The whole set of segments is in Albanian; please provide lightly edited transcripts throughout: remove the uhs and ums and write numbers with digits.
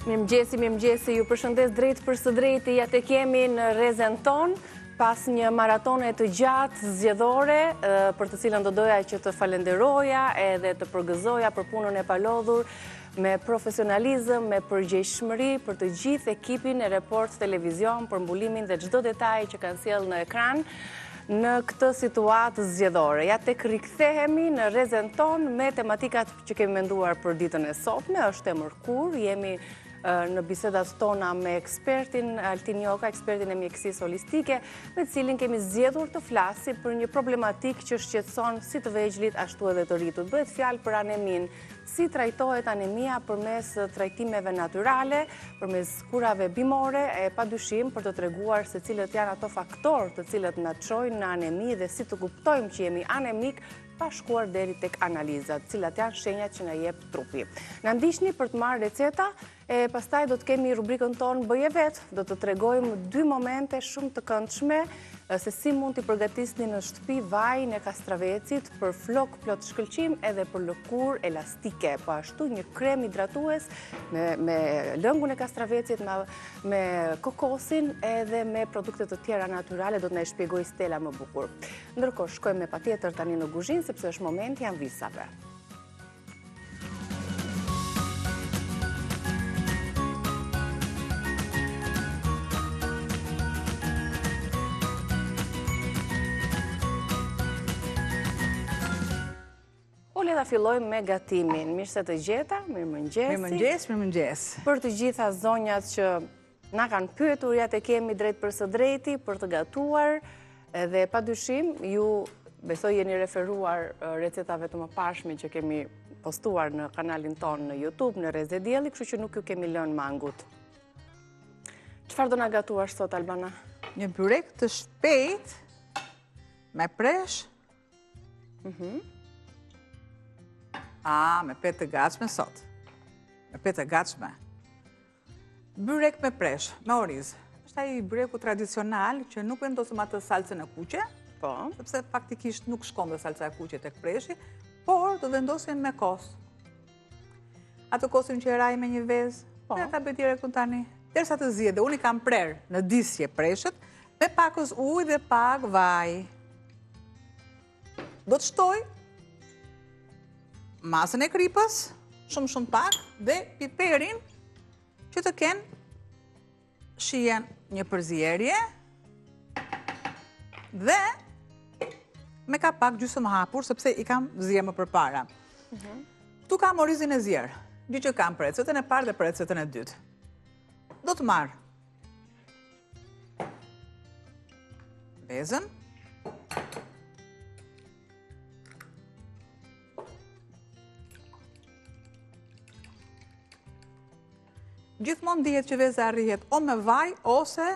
Mirëmëngjesi, mirëmëngjesi, ju përshëndes drejtpërsëdrejti, ja tek jemi në rrezen tonë, pas një maratone të gjatë zgjedhore, për të cilën do doja që të falenderoja edhe të përgëzoja për punën e palodhur, me profesionalizëm, me përgjegjshmëri për të gjithë ekipin e Report Televizion, për mbulimin dhe çdo detaj që kanë sjellë në ekran në këtë situatë zgjedhore. Ja tek rikthehemi në rrezen tonë me tematikat që kemi menduar për ditën e sotme, është e mërkurë, jemi në bisedat tona me ekspertin Altin Joka, ekspertin e mjekësisë holistike, me të cilin kemi zgjedhur të flasim për një problematikë që shqetëson si të vegjlit ashtu edhe të rriturit. Bëhet fjalë për aneminë. Si trajtohet anemia përmes trajtimeve natyrale, përmes kurave bimore, e pa dyshim për të treguar se cilët janë ato faktorë të cilët na çojnë në anemi dhe si të kuptojmë që jemi anemik pa shkuar deri tek analizat, cilat janë shenjat që na jep trupi. Na ndiqni për të marrë receta, e pastaj do të kemi rubrikën tonë Bëje Vetë, do të tregojmë dy momente shumë të këndshme se si mund t'i përgatisni në shtëpi vajin e kastravecit për flokë plot shkëlqim edhe për lëkurë elastike, po ashtu një krem hidratues me, me lëngun e kastravecit, me, me kokosin edhe me produkte të tjera natyrale, do të na e shpjegojë Stela më bukur. Ndërkohë, shkojmë me patjetër tani në kuzhinë, sepse është momenti i amvisave. Ole ta fillojmë me gatimin. Mirë se të gjeta, mirëmëngjesi. Mirëmëngjes, mirëmëngjes. Për të gjitha zonjat që Na kanë pyetur ja tek jemi drejtpërsëdrejti për të gatuar dhe pa dyshim ju besoj jeni referuar recetave të mëparshme që kemi postuar në kanalin tonë në Youtube, në Rreze Dielli, kështu që nuk ju kemi lënë mangut. Çfarë do na gatuash sot, Albana? Një byrek të shpejtë me presh. Mhm. A, me petë të gatshme sot. Me petë të gatshme. Byrek me presh, me oriz. Është ai byreku tradicional që nuk vendosim atë salcën e kuqe, po. sepse faktikisht nuk shkon dhe salca e kuqe tek preshi, por do vendosim me kos. Atë kosin që e rrahim me një vezë, po. dhe ta bëj direkt unë tani. Derisa të zihet dhe unë i kam prerë në disqe preshët, me pakëz ujë dhe pak vaj. Do të shtoj masën e kripës, shumë shumë pak, dhe piperin që të kenë shijen një përzierje dhe me kapak gjysmë hapur, sepse i kam zier më përpara. Mhm. Këtu kam orizin e zier, gjë që kam për recetën e parë dhe për recetën e dytë. Do të marr Vezën. Gjithmonë dihet që veza rrihet o me vaj ose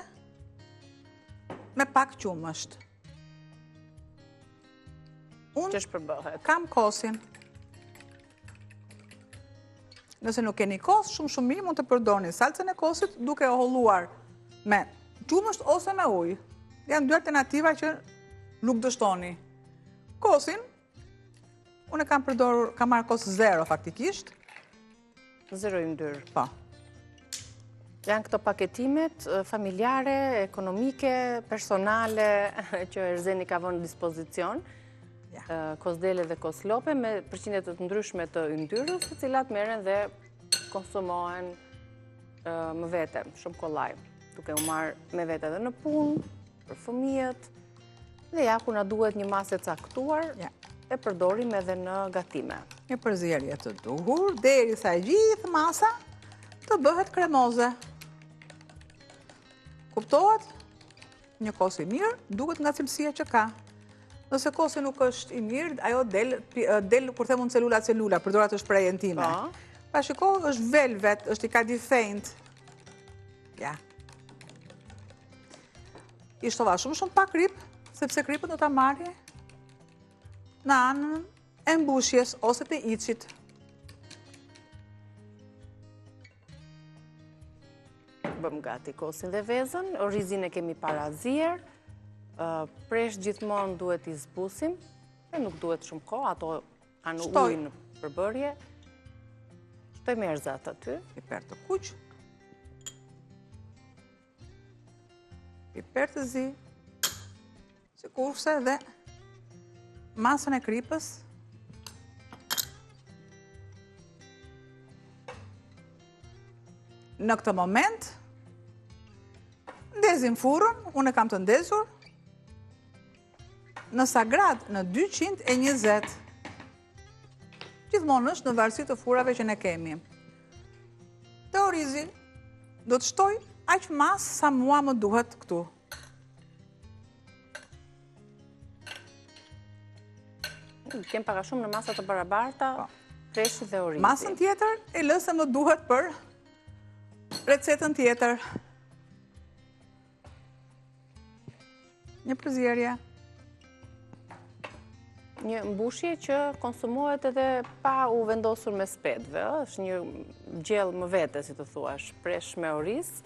me pak qumësht. Unë që shpërbëhet. Kam kosin. Nëse nuk keni kos, shumë shumë mirë mund të përdorni salcën e kosit duke e holluar me qumësht ose me ujë. Janë dy alternativa që nuk dështoni. Kosin, unë e kam përdorur, kam marrë kos zero faktikisht. Zero yndyrë. Po. Janë këto paketimet familjare, ekonomike, personale që Erzeni ka vënë në dispozicion. Kos dele dhe kos lope me përqindje të ndryshme të yndyrës, të cilat merren dhe konsumohen më vete, shumë kollaj, duke u marrë me vete edhe në punë, për fëmijët, dhe ja kur na duhet një masë e caktuar, e përdorim edhe në gatime. Një përzierje të duhur, derisa e gjithë masa të bëhet kremoze. Kuptohet? Një kos i mirë, duket nga cilësia që ka. Nëse kosi nuk është i mirë, ajo del, del kur them unë celula celula, përdor atë shprehjen time. Po. Pa shiko, është velvet, është i kadifenjtë. Ja. I shtova shumë shumë pak kripë, sepse kripën do ta marri në anën e mbushjes ose të içit. Bëmë gati kosin dhe vezën, orizin e kemi parazier, presh gjithmonë duhet t'i zbusim, e nuk duhet shumë kohë, ato kanë ujë në përbërje. Shtojmë erëzat aty. Piper të kuq. Piper të zi, sikurse dhe masën e kripës. Në këtë moment, ndezim furrën, unë e kam të ndezur, në sa gradë në 220. Gjithmonë është në varësi të furrave që ne kemi. Te orizi do të shtoj aq masë sa mua më duhet këtu. Kem pak a shumë në masa të barabarta, po. preshi dhe orizi. Masën tjetër e lë se më duhet për recetën tjetër. Një përzierje. Një mbushje që konsumohet edhe pa u vendosur mes petëve, është një gjellë më vete, si të thuash, presh me oriz.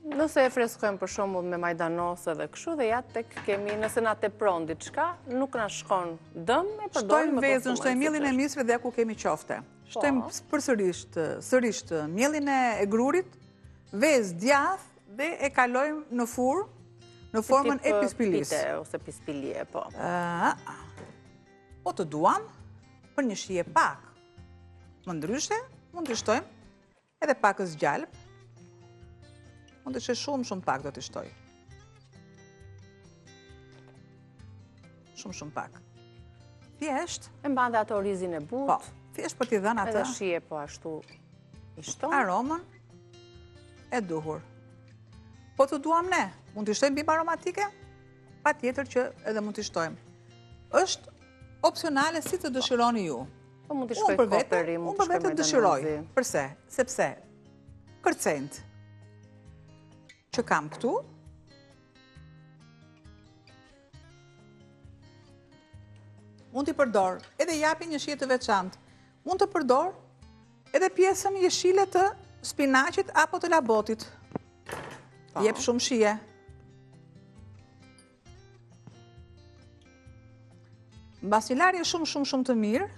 Nëse e freskojmë për shembull me majdanoz edhe kështu dhe ja tek kemi, nëse na tepron diçka, nuk na shkon dëm, e përdorim Shtojmë vezën, shtojmë miellin e misrit dhe ja ku kemi qofte. Po. Shtojmë përsërisht, sërisht miellin e grurit, vezë, djathë, Dhe e kalojmë në furrë, në formën e pispilisë. Pite ose pispilie, po. Po të duam, për një shije pak. Më ndryshe, mund të shtojmë edhe pakëz gjalpë. Mund të ishe shumë, shumë pak do të shtoj. Shumë, shumë pak. Thjesht. E mban dhe atë orizin e butë. Po, thjesht për t'i dhënë atë. Edhe shije po ashtu i shton. Aromën e duhur. Po të duam ne, mund t'i shtojmë bimë aromatike? Patjetër që edhe mund t'i shtojmë. është opsionale si të dëshironi ju. Po mund t'i shkoj koperi, mund t'i shkoj majdanozi. Dëshiroj. Përse? Sepse kërcenjtë që kam këtu, mund t'i përdor edhe japin një shije të veçantë. Mund të përdor edhe pjesën jeshile të spinaqit apo të labotit. Po. Jep shumë shije. Mbas një larje shumë, shumë, shumë të mirë,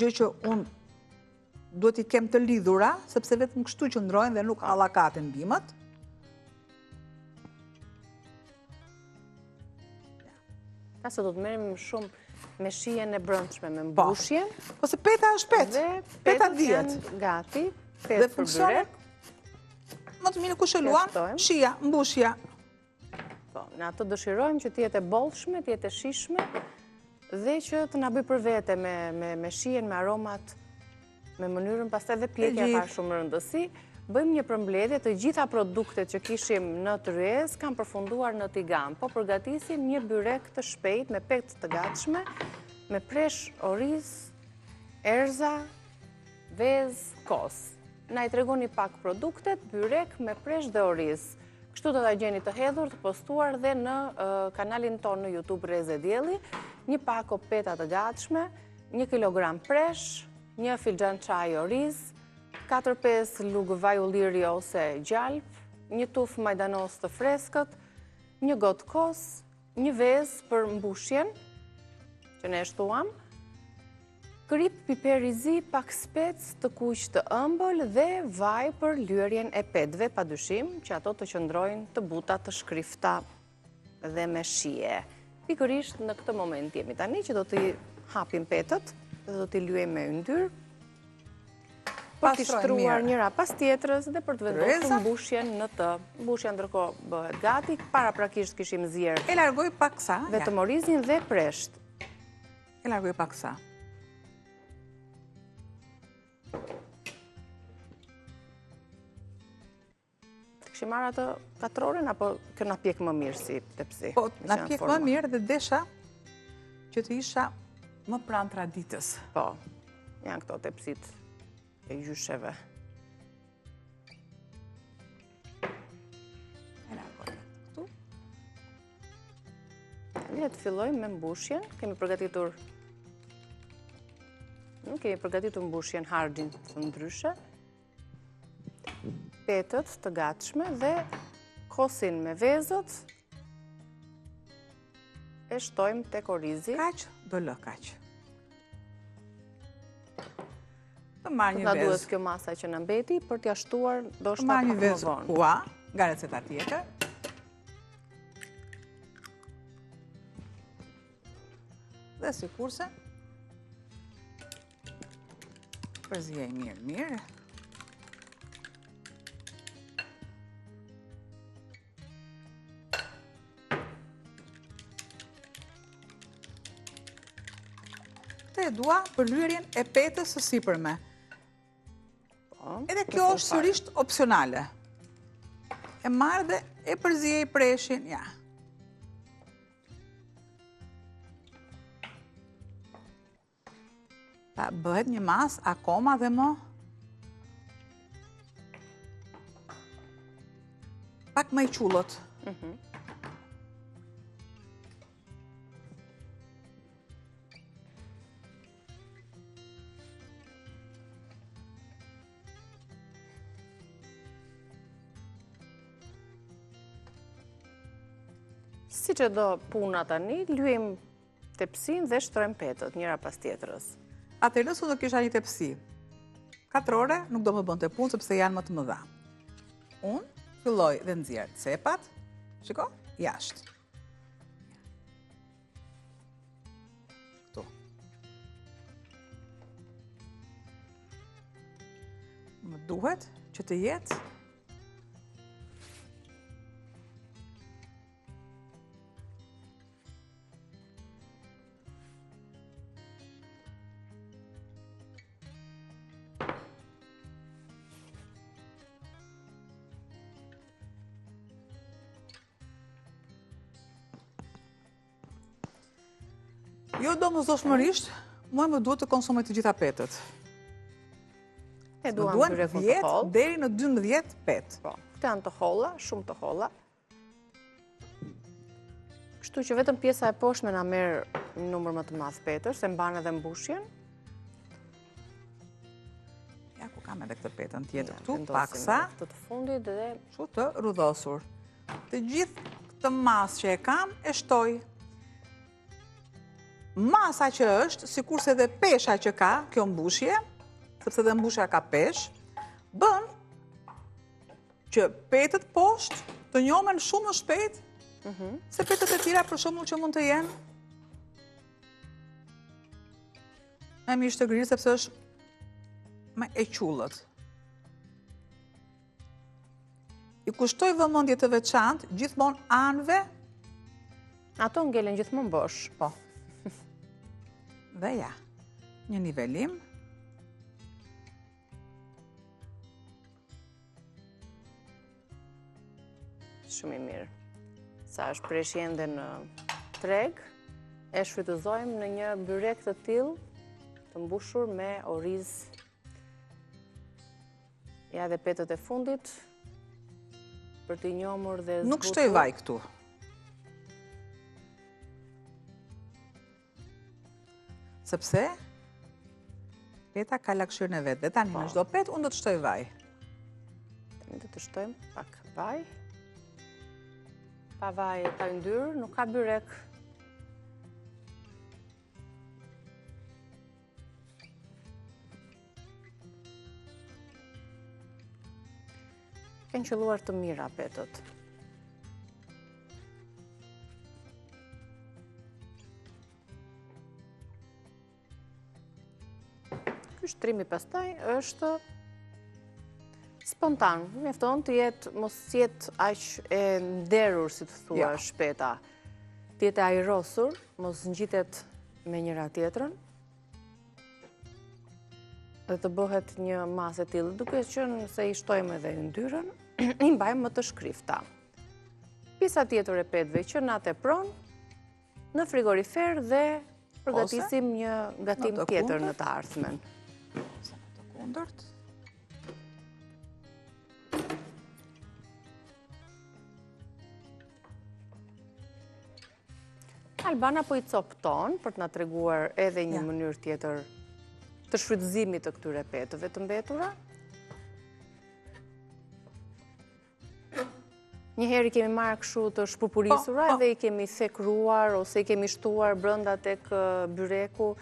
gjë që unë duhet t'i kem të lidhura, sepse vetëm kështu qëndrojnë dhe nuk hallakaten bimët. Ta se do të merremi më shumë me shijen e brendshme, me po. mbushjen. Po se peta është petë, peta dihet. Gati, petë për byrek. Më të mirë kush e luan, shija, mbushja. Po, ne atë dëshirojmë që të jetë e bollshme, të jetë e shijshme dhe që të na bëjë për vete me, me, me shijen, me aromat, me mënyrën, pastaj dhe pjekja ka shumë rëndësi. Bëjmë një përmbledhje të gjitha produktet që kishim në tryezë kanë përfunduar në tigan. Po përgatisim një byrek të shpejtë me petë të gatshme, me presh, oriz, erëza, vezë, kos. Na i tregoni pak produktet, byrek me presh dhe oriz. Kështu do ta gjeni të hedhur, të postuar dhe në kanalin tonë në YouTube Rreze Dielli, një pako peta të gatshme, një kilogram presh, një filxhan çaji oriz, 4-5 lugë vaj ulliri ose gjalpë, një tufë majdanoz të freskët, një gotë kos, një vezë për mbushjen, që ne e shtuam, Kripë, piper i zi, pak spec të kuq të ëmbël dhe vaj për lyerjen e petëve, pa dyshim që ato të qëndrojnë të buta, të shkrifta dhe me shije. Pikërisht në këtë moment jemi tani që do t'i hapim petët dhe do t'i lyejmë me yndyrë për t'i shtruar njëra pas tjetrës dhe për të vendosur mbushjen në të. Mbushja ndërkohë bëhet gati, paraprakisht kishim zier. E largoj paksa. Vetëm orizin dhe preshtë. E largoj paksa. Të kishim marrë atë katroren, apo kjo na pjek më mirë si tepsi? Po, na pjek më mirë dhe desha që të isha më pranë traditës. Po, janë këto tepsitë e gjysheve. E largoj këtu. Le të fillojmë me mbushjen. Kemi përgatitur Nuk kemi përgatitur mbushjen harxhin të ndryshe. Petët të gatshme dhe kosin me vezët e shtojmë tek orizi. Kaq, do lë kaq. Të marr një vezë. Na duhet kjo masa që na mbeti për t'ia shtuar ndoshta pak më vonë. Të marr një vezë hua, nga receta tjetër. Dhe sikurse, përziej mirë, mirë. Këtë e dua për lyerjen e petës së sipërme. Po, Edhe kjo është sërisht opsionale. E marr dhe e përziej preshin, ja. Pa, bëhet një masë akoma dhe më pak më e qullët. Mhm. Siç e do puna tani, lyejmë tepsinë dhe shtrojmë petët, njëra pas tjetrës. Atëherë nëse do kisha një tepsi katrore, nuk do më bënte punë, sepse janë më të mëdha. Unë filloj dhe nxjerr cepat, shiko, jashtë. Këtu. Më duhet që të jetë Jo domosdoshmërisht, mua më duhet të konsumoj të gjitha petët. E duam byrekun të hollë. Deri në 12 petë. Po, këto janë të holla, shumë të holla. Kështu që vetëm pjesa e poshtme na merr një numër më të madh petësh, se mban edhe mbushjen. Ja ku kam edhe këtë petën tjetër këtu, paksa. Këtë të fundit dhe kështu të rrudhosur. Të gjithë këtë masë që e kam e shtoj. Masa që është, sikurse dhe pesha që ka kjo mbushje, sepse dhe mbushja ka peshë, bën që petët poshtë të njomen shumë më shpejt, mhm. se petët e tjera për shembull që mund të jenë me mish të grirë, sepse është më e qullët. I kushtoj vëmendje të veçantë gjithmonë anëve. Ato ngelen gjithmonë bosh. Po. Dhe ja, një nivelim. Shumë i mirë. Sa është preshi ende në treg, e shfrytëzojmë në një byrek të tillë të mbushur me oriz. Ja dhe petët e fundit për t'i njomur dhe zbutur. Nuk shtoj vaj këtu. Sepse peta ka lagështirën e vet. Dhe tani në po. çdo petë unë do të shtoj vaj. Tani do të shtojmë pak vaj. Pa vaj e pa yndyrë, nuk ka byrek. Kanë qëlluar të mira petët. Ky shtrimi pastaj është spontan, mjafton të jetë, mos jetë aq e nderur, si të thuash, peta. Të jetë e ajrosur, mos ngjitet me njëra tjetrën. Dhe të bëhet një masë e tillë, duke qenë se i shtojmë edhe yndyrën, i mbajmë më të shkrifta. Pjesa tjetër e petëve që na tepron, në frigorifer dhe përgatisim një gatim tjetër në të ardhmen. Ose në të kundërt. Albana po i copëton për të na treguar edhe një mënyrë tjetër të shfrytëzimit të këtyre petëve të mbetura. Një herë i kemi marrë kështu të shpupurisura po, po. dhe i kemi thekruar ose i kemi shtuar brenda tek byreku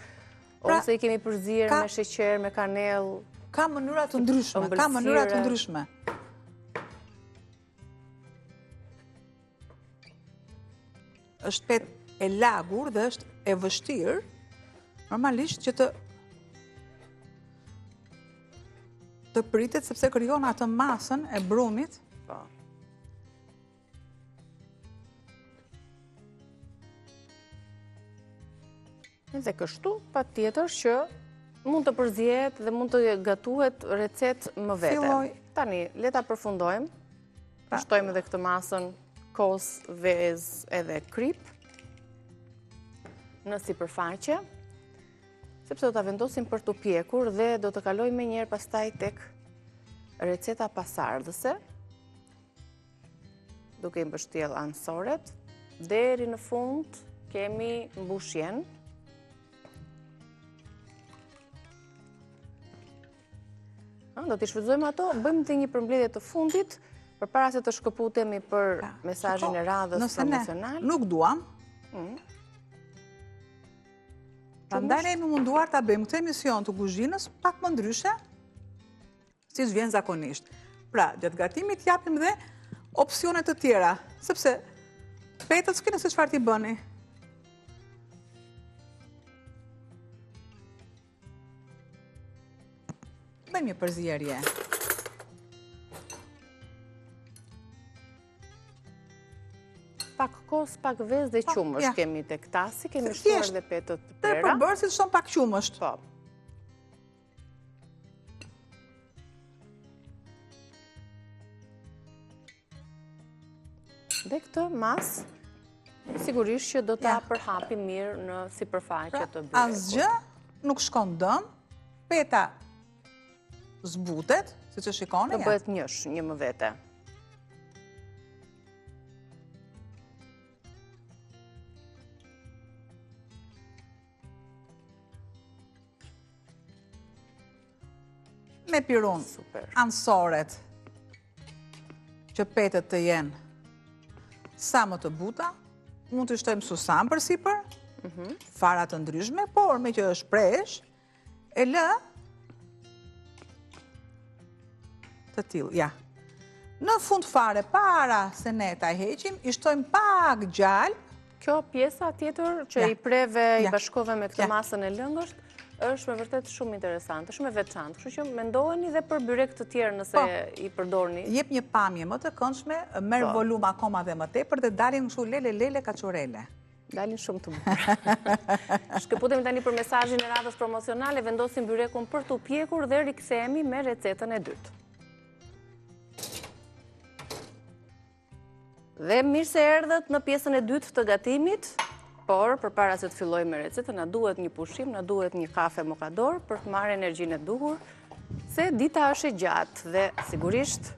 pra, ose i kemi përzier me sheqer, me kanellë. Ka mënyra të ndryshme, ka mënyra të ndryshme. Është petë e lagur dhe është e vështirë. Normalisht që të të pritet sepse krijon atë masën e brumit. Po. Dhe kështu, patjetër që mund të përzihet dhe mund të gatuhet recetë më vete. Filloj. Tani, le ta përfundojmë. Pra. Shtojmë edhe këtë masën kos, vezë edhe kripë në sipërfaqe, sepse do ta vendosim për t'u pjekur dhe do të kalojmë menjëherë pastaj tek receta pasardhëse. Duke i mbështjellë anësoret, deri në fund kemi mbushjen. Do t'i shfrytëzojmë ato, bëjmë dhe një përmbledhje të fundit, përpara se të shkëputemi për pra, mesazhin e radhës promocional. Nuk duam, mm. Prandaj ne jemi munduar ta bëjmë këtë emision të kuzhinës pak më ndryshe, siç vjen zakonisht. Pra, gjatë gatimit japim dhe opsione të tjera, sepse petët s'keni se çfarë t'i bëni. Bëjmë një përzierje. Pak kos, pak vezë dhe qumësht kemi tek tasi, kemi shtuar dhe petët të prera. Te përbërësit shton pak qumësht. Po. Dhe këtë masë, sigurisht që do ta përhapim mirë në sipërfaqe pra, të byrekut. Asgjë nuk shkon dëm, peta zbutet, siç e shikoni. Do bëhet njësh, një më vete. Me pirun, anësoret, që petët të jenë sa më të buta, mund të shtojmë susam përsipër, mhm. fara të ndryshme, por meqë është presh, E lë të tillë, ja. Në fund fare, para se ne ta heqim, i shtojmë pak gjalpë. Kjo pjesa tjetër që i preve, i bashkove me këtë masën e lëngësht, është me vërtet shumë interesante, shumë e veçantë. Kështu që mendojeni dhe për byrek të tjerë nëse po. i përdorni. Jep një pamje më të këndshme, merr po. volum akoma dhe më tepër dhe dalin kështu lele lele kaçurele. Dalin shumë të bukura. Shkëputemi tani për mesazhin e radhës promocionale, vendosim byrekun për t'u pjekur dhe rikthehemi me recetën e dytë. Dhe mirë se erdhët në pjesën e dytë të gatimit, por përpara se të fillojmë me recetën, na duhet një pushim, na duhet një kafe mokador për të marrë energjinë e duhur, se dita është e gjatë dhe sigurisht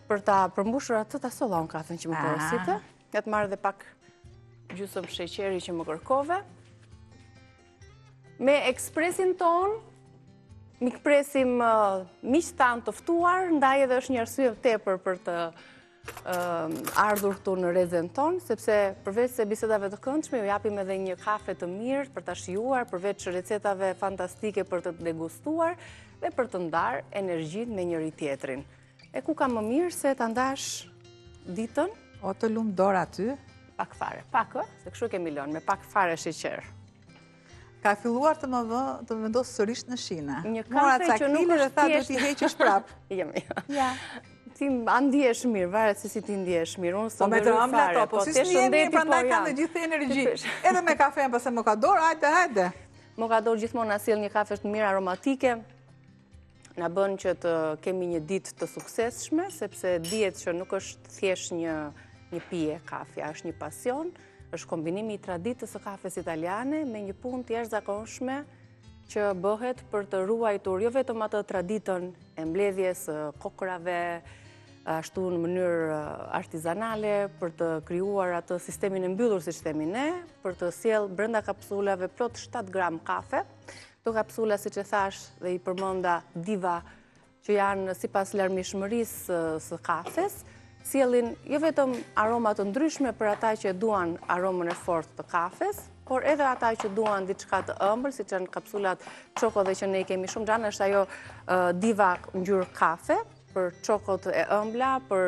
për ta përmbushur atë ta solla unë kafen që më porosite. Ja të marr dhe pak gjysëm sheqeri që më kërkove. Me ekspresin tonë, mikpresim uh, miqtë tanë të ftuar, ndaj edhe është një arsye tepër për të uh, ardhur këtu në rezen tonë, sepse përveç se bisedave të këndshme, ju japim edhe një kafe të mirë për ta shijuar, përveç recetave fantastike për të degustuar dhe për të ndarë energjinë me njëri-tjetrin. E ku ka më mirë se ta ndash ditën? O të lumtë dora ty? Pak fare, pak ë, se kështu kemi lënë, me pak fare sheqer. Ka filluar të më vë, të më vendosë sërish në shina. Një kafe që nuk është tha, duhet t'i heqësh prapë. Jemi. Ja. Ti a ndihesh mirë, varet se si ti ndihesh mirë. Unë po me të ëmbla ato, po, po si s'ndjehem mirë, po prandaj kam dhe gjithë energji. Edhe me kafen, pastaj Mokador, hajde, hajde. Mokador gjithmonë na sjell një kafe të mirë aromatike. na bën që të kemi një ditë të suksesshme, sepse dihet që nuk është thjesht një një pije kafja, është një pasion, është kombinimi i traditës së kafes italiane me një punë të jashtëzakonshme që bëhet për të ruajtur jo vetëm atë traditën e mbledhjes së kokrrave, ashtu në mënyrë artizanale, për të krijuar atë sistemin e mbyllur, siç themi ne, për të sjellë brenda kapsulave plot 7 gram kafe, Këto kapsula, siç e thashë dhe i përmenda diva që janë sipas larmishmërisë së kafes, sjellin jo vetëm aroma të ndryshme për ata që duan aromën e fortë të kafes, por edhe ata që duan diçka të ëmbël, siç janë kapsulat çoko dhe që ne i kemi shumë xhan, është ajo diva ngjyrë kafe, për çokot e ëmbla, për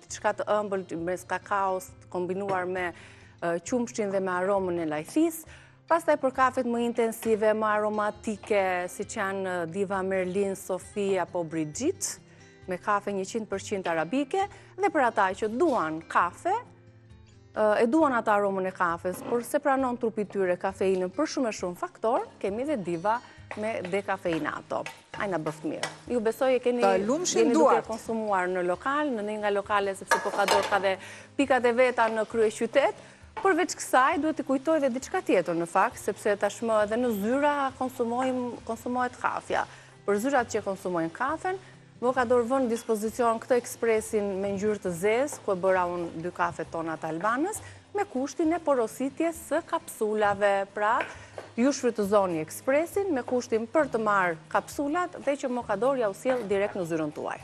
diçka të ëmbël mes kakaos kombinuar me qumështin dhe me aromën e lajthisë. Pastaj për kafet më intensive, më aromatike, siç janë Diva Merlin, Sophie apo Brigitte, me kafe 100% arabike, dhe për ata që duan kafe, e duan atë aromën e kafes, por s'e pranon trupi i tyre kafeinën për shumë e shumë faktorë, kemi dhe Diva me dekafeinato. Ai na bëftë mirë. Ju besoj e keni jeni duke konsumuar në lokal, në një nga lokalet, sepse Mokador ka dhe pikat e veta në kryeqytet, Përveç kësaj, duhet t'i kujtoj dhe diçka tjetër në fakt, sepse tashmë edhe në zyra konsumohet kafja. Për zyrat që konsumojnë kafen, Mokador vë në dispozicion këtë ekspresin me ngjyrë të zezë, ku e bëra unë dy kafet tona të Albanës, me kushtin e porositjes së kapsulave. Pra, ju shfrytëzoni ekspresin me kushtin për të marrë kapsulat dhe që Mokador jua sjell direkt në zyrën tuaj.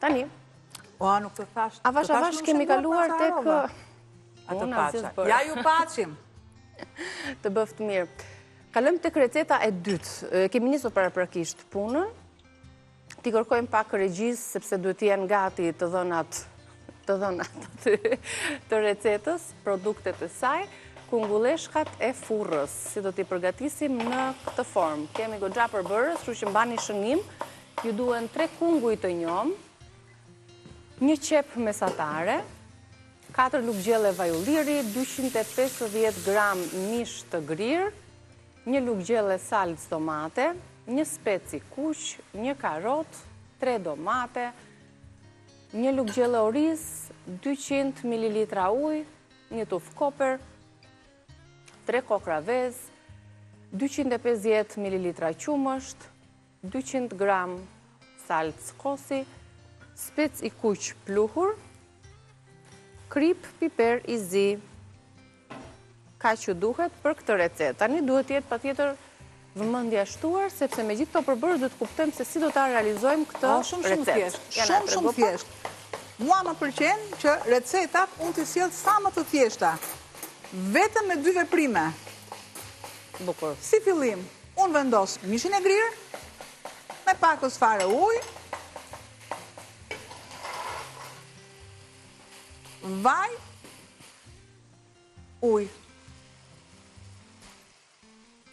Tani. Oa, nuk të thashë. Avash, avash, kemi kaluar tek... Atë paça. Ja ju paçim. Të bëftë mirë. Kalojmë tek receta e dytë. Kemi nisur paraprakisht punën. T'i kërkojmë pak regjisë, sepse duhet të jenë gati të dhënat të dhënat të recetës, produktet e saj, kungulleshkat e furrës, si do t'i përgatisim në këtë formë. Kemi goxha përbërës, kështu që mbani shënim, ju duhen 3 kunguj të njomë, një qepë mesatare, 4 lugë gjelle vaj ulliri, 250 gram mish të grirë, një lugë gjelle salcë domate, një spec i kuq, një karotë, 3 domate, një lugë gjelle oriz, 200 mililitra ujë, një tufë koper, 3 kokrra vezë, 250 mililitra qumësht, 200 gram salcë kosi, spec i kuq pluhur, kripë, piper i zi, Kaq ju duhet për këtë recetë. Tani duhet të jetë patjetër vëmendja e shtuar, sepse me gjithë këto përbërës duhet të kuptojmë se si do ta realizojmë këtë recetë. Shumë shumë thjesht, shumë shumë thjesht. Mua më pëlqen që recetat unë t'i sjell sa më të thjeshta. Vetëm me dy veprime. Bukur. Si fillim, unë vendos mishin e grirë, me pakëz fare ujë, vaj, Ujë.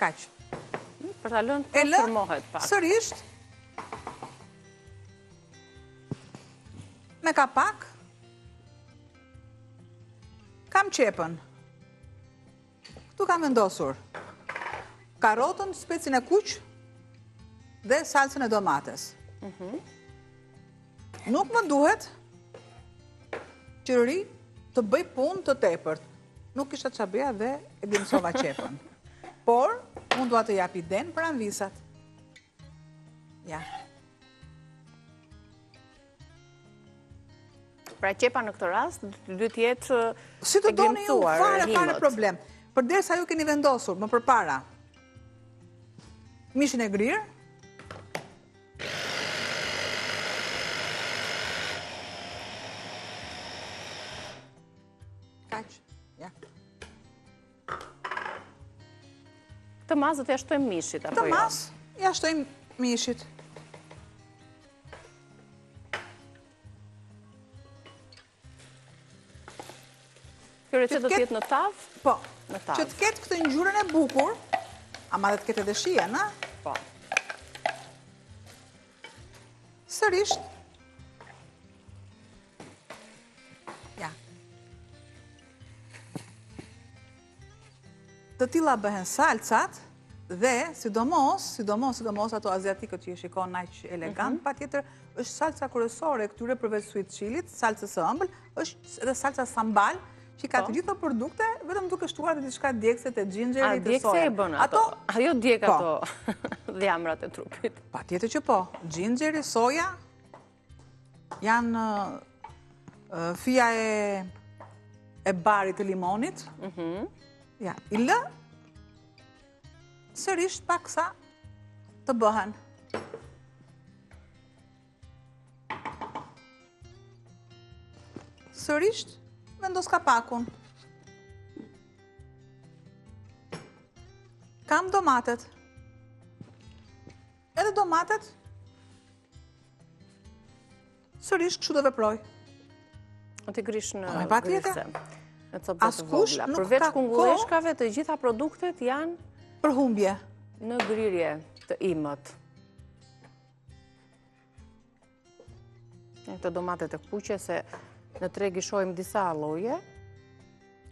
Kaq. Për ta lënë të thërrmohet pak. Sërisht, me kapak, kam qepën. Këtu kam vendosur karotën, specin e kuq dhe salcën e domates. Mhm. Nuk më duhet që rri të bëj punë të tepërt. Nuk kisha ça bëja dhe e grimsova qepën. Por, unë dua të jap idenë për amvisat. Ja. Pra qepa në këtë rast, duhet të jetë Si të doni ju, fare, fare problem. Përderisa ju keni vendosur më përpara, mishin e grirë, Kaq, ja. Këtë masë do t'ia shtojmë mishit, apo jo? Këtë masë ia shtojmë mishit. Kjo recetë do të jetë në tavë? Po, në tavë. Që të ketë këtë ngjyrën e bukur, ama dhe të ketë edhe shijen, a? Po. Sërisht. Ja. Të tilla bëhen salcat dhe sidomos, sidomos, sidomos ato aziatikët që i shikon aq elegant, mhm. patjetër është salca kryesore e këtyre përveç sweet chilit, salcës së ëmbël, është edhe salca sambal, që ka të po. gjitha produkte, vetëm duke shtuar dhe diçka djegëse të xhinxherit të soja. A djegëse e bën ato? Ajo djeg po. ato dhjamrat e trupit. Patjetër që po, xhinxheri, soja, Janë fija e e barit të limonit. Mhm. Ja, i lë sërisht paksa të bëhen. Sërisht vendos kapakun. Kam domatet. Edhe domatet Sërish, kështu do veproj. O t'i grish në po, grirëse. Në copëza të vogla. Përveç kungulleshkave, të gjitha produktet janë për humbje. Në grirje të imët. Këto domatet e kuqe se në treg i shohim disa lloje.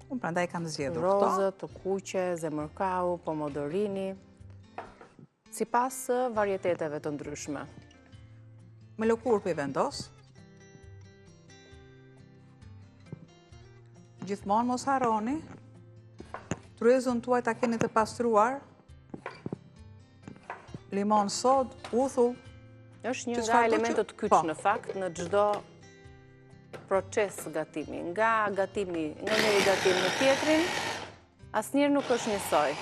Unë prandaj kam zgjedhur këto. Rozë, të kuqe, zemërkau, pomodorini. Sipas varieteteve të ndryshme. Me lëkurë po i vendos. Gjithmonë mos harroni. Tryezën tuaj ta keni të pastruar. Limon sodë, uthull. Është një nga elementët kyç po. në fakt në çdo proces gatimi. Nga gatimi, nga njëri gatim në tjetrin, asnjëherë nuk është njësoj.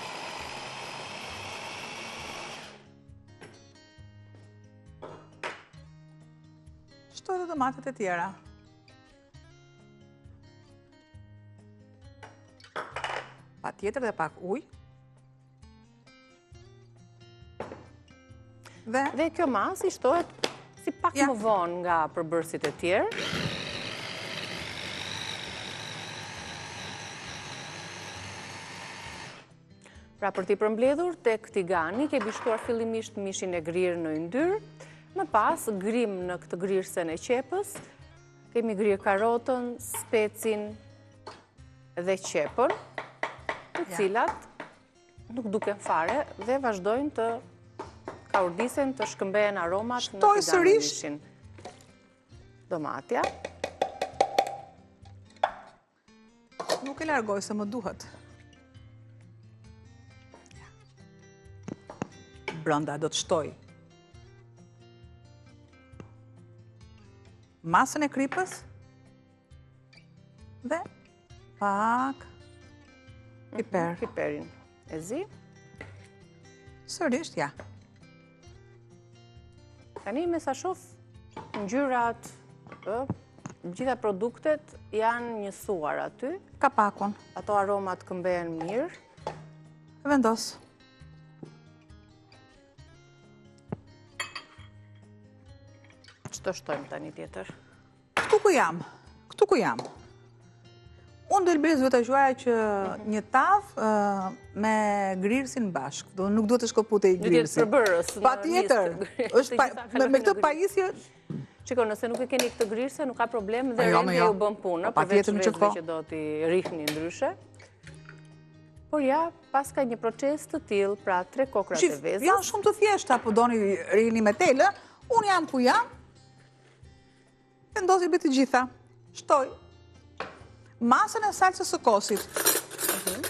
Shtoj dhe domatet e tjera. Patjetër dhe pak ujë. Dhe, dhe kjo masë i shtohet si pak më vonë nga përbërësit e tjerë. Pra për t'i përmbledhur tek tigani, kemi shtuar fillimisht mishin e grirë në yndyrë, më pas grim në këtë grirësen e qepës, kemi grirë karotën, specin dhe qepën, të cilat nuk duken fare dhe vazhdojnë të kaurdisen, të shkëmbehen aromat në tigan me mishin. Domatja. Nuk e largoj se më duhet. Brënda do të shtoj. Masën e kripës dhe pak mhm, piper. Piperin e zi. Sërisht, ja. Tani me sa shof ngjyrat, ë, gjitha produktet janë njësuar aty. Kapakun. Ato aromat këmbehen mirë. E vendos. Ç'do shtojmë tani tjetër? Këtu ku jam, këtu ku jam. Unë do të duhet ta quaja që një tavë me grirësin bashkë. Do nuk duhet të shkëputej grirësi. Nuk përbërës. Patjetër. Është pa, me këtë pajisje Shiko, nëse nuk e keni këtë grirëse, nuk ka problem dhe jo, rendja jo. ju bën punë, përveç vezëve po. që do t'i rrihni ndryshe. Por ja, paska një proces të tillë, pra tre kokrrat e vezës. Janë shumë të thjeshta, po doni rrihni me telë, unë jam ku jam, Vendos i bëj të gjitha. Shtoj. Masën e salcës së kosit. Mhm.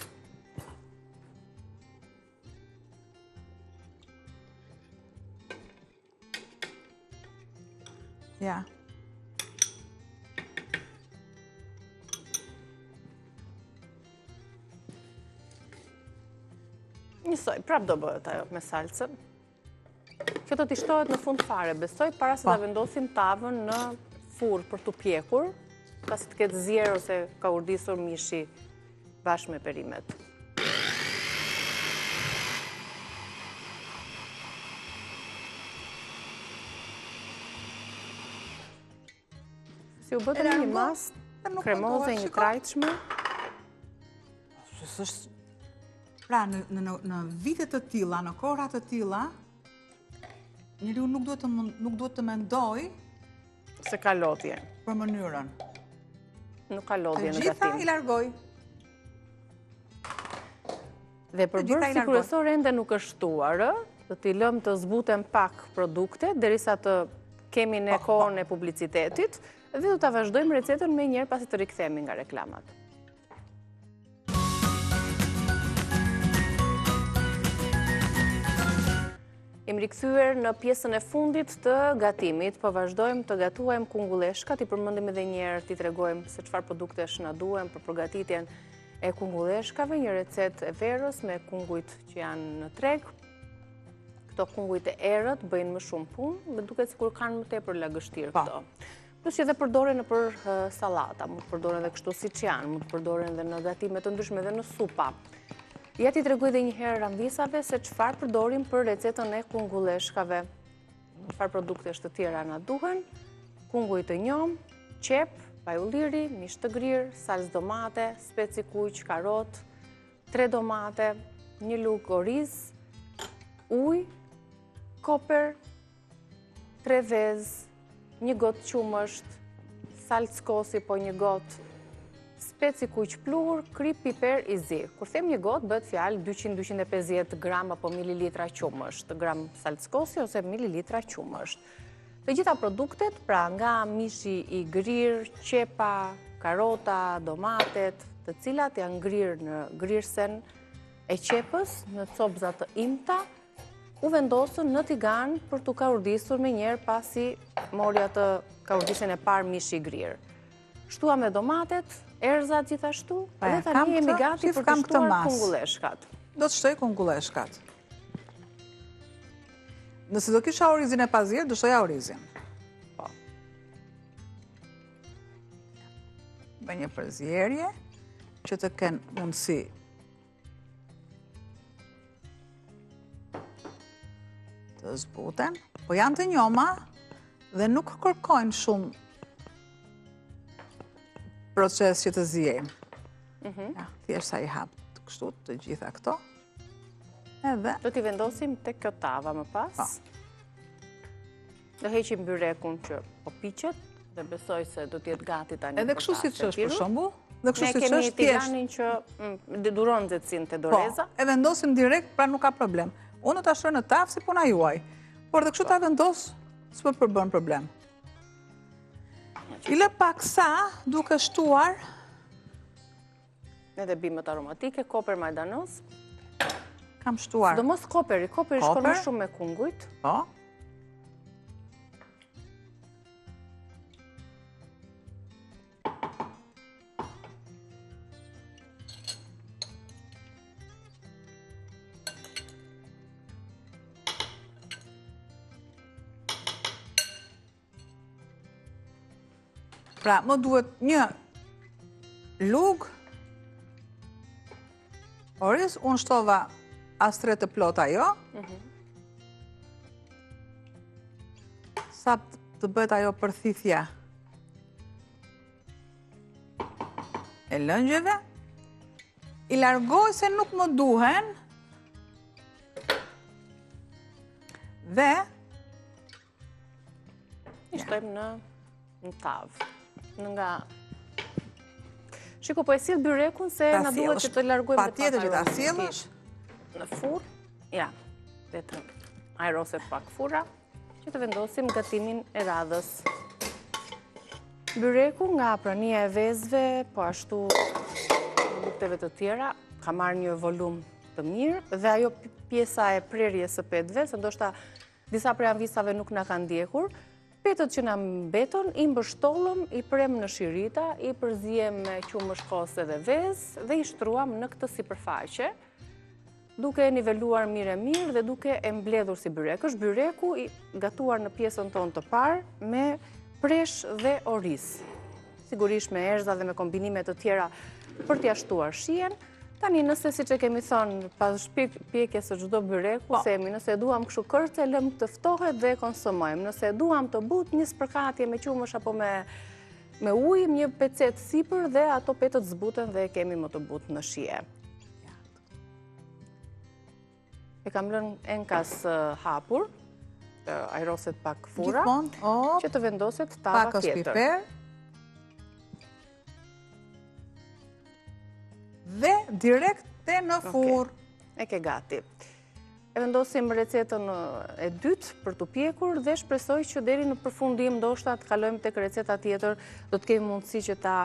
Ja. Njësoj, prap do bëhet ajo me salcën. Kjo do t'i shtohet në fund fare, besoj, para se ta po. vendosim tavën në furrë për t'u pjekur, pasi të ketë zier ose kaurdisur mishi bashkë me perimet. Si u bë tani një masë kremoze e njëtrajtshme? Pra, në, në, në vite të tilla, në kohëra të tilla, njeriu nuk duhet të nuk duhet të mendojë se ka lodhje. Për mënyrën. Nuk ka lodhje në gatim. Të gjitha i largoj. Dhe përbërësi kryesor ende nuk është shtuar, ë? Do t'i lëmë të zbuten pak produktet, derisa të kemi ne po, po. kohën e publicitetit, dhe do ta vazhdojmë recetën menjëherë pasi të rikthehemi nga reklamat. Jemi rikthyer në pjesën e fundit të gatimit, po vazhdojmë të gatuajmë kungulleshkat, t'i përmendim edhe një herë t'i tregojmë se çfarë produktesh na duhen për përgatitjen e kungulleshkave, një recetë e verës me kungujt që janë në treg. Këto kungujt e errët bëjnë më shumë punë, më duket sikur kanë më tepër lagështirë po. këto. Plus që dhe përdoren nëpër sallata, mund të përdoren dhe kështu siç janë, mund të përdoren dhe në gatime të ndryshme dhe në supa. Ja t'i tregoj dhe një herë Ramvisave se çfarë përdorim për recetën e kungulleshkave. Çfarë produktesh të tjera na duhen, kunguj të njomë, qepë, Vaj ulliri, mish të grirë, salcë domate, spec i kuq, karotë, 3 domate, një lugë oriz, ujë, koper, 3 vezë, një gotë qumësht, salcë kosi po një gotë, spec i kuq pluhur, kripë piper i zi. Kur them një gotë, bëhet fjalë 200-250 gram apo mililitra qumësht, gram salcë kosi ose mililitra qumësht. Të gjitha produktet, pra nga mishi i grirë, qepa, karota, domatet, të cilat janë grirë në grirësen e qepës në copëza të imta, u vendosën në tigan për t'u kaurdisur menjëherë pasi mori atë kaurdisjen e parë mishi i grirë. Shtuam dhe domatet, erëzat gjithashtu, dhe tani jemi gati për të shtuar kungulleshkat. Do të shtoj kungulleshkat. Nëse do kisha orizin e pazier, do shtoja orizin. Po. Bëj një përzierje, që të kenë mundësi të zbuten, po janë të njoma dhe nuk kërkojnë shumë proces që të ziejnë. Mhm. Ja, thjesht sa i hap kështu të gjitha këto. Edhe. Do t'i vendosim te kjo tava më pas. Po. Do heqim byrekun që po piqet dhe besoj se do të jetë gati tani. Edhe kështu siç është për shembull, dhe kështu siç është thjesht. Ne kemi tiganin që mm, duron nxehtësinë te doreza. Po, e vendosim direkt, pra nuk ka problem. Unë do ta shtroj në tavë si puna juaj. Por dhe kështu ta vendos, s'më përbën problem. I lë pak sa duke shtuar Edhe bimët aromatike, koper majdanoz. Kam shtuar. Sidomos koperi, koperi shkon më shumë me kungujt. Po. Pra, më duhet një lugë oriz, unë shtova as tre të plota jo. Mhm. Sa të bëhet ajo përthithja e lëngjeve, i largoj se nuk më duhen, dhe I shtojmë në në tavë. Në nga Shiko, po e sjell byrekun se na duhet që të largojmë dhe Patjetër që ta sjellësh. Në furrë, ja, dhe të ajroset pak furra, që të vendosim gatimin e radhës. Byreku nga prania e vezëve, po ashtu produkteve të tjera, ka marrë një volum të mirë, dhe ajo pjesa e prerjes së petëve, se ndoshta Disa prej amvisave nuk na kanë ndjekur. Petët që na mbetën, i mbështollëm, i premë në shirita, i përziem me qumësht kos edhe vezë dhe i shtruam në këtë sipërfaqe, duke e niveluar mirë e mirë dhe duke e mbledhur si byrek. Është byreku i gatuar në pjesën tonë të parë me presh dhe oriz. Sigurisht me erëza dhe me kombinime të tjera për t'ia shtuar shijen. Tani nëse siç e kemi thënë, pas pjekjes së çdo byreku, po. themi, nëse e duam kështu kërce, e lëmë të ftohet dhe e konsumojmë. Nëse e duam të butë, një spërkatje me qumësht apo me me ujë, një pecetë sipër dhe ato petët zbuten dhe e kemi më të butë në shije. E kam lënë enkas hapur, të ajroset pak furra, që të vendoset tava tjetër. Pakëz piper. Dhe direkt te në furrë. E ke gati. E vendosim recetën e dytë për t'u pjekur dhe shpresoj që deri në përfundim ndoshta të kalojmë tek receta tjetër, do të kemi mundësi që ta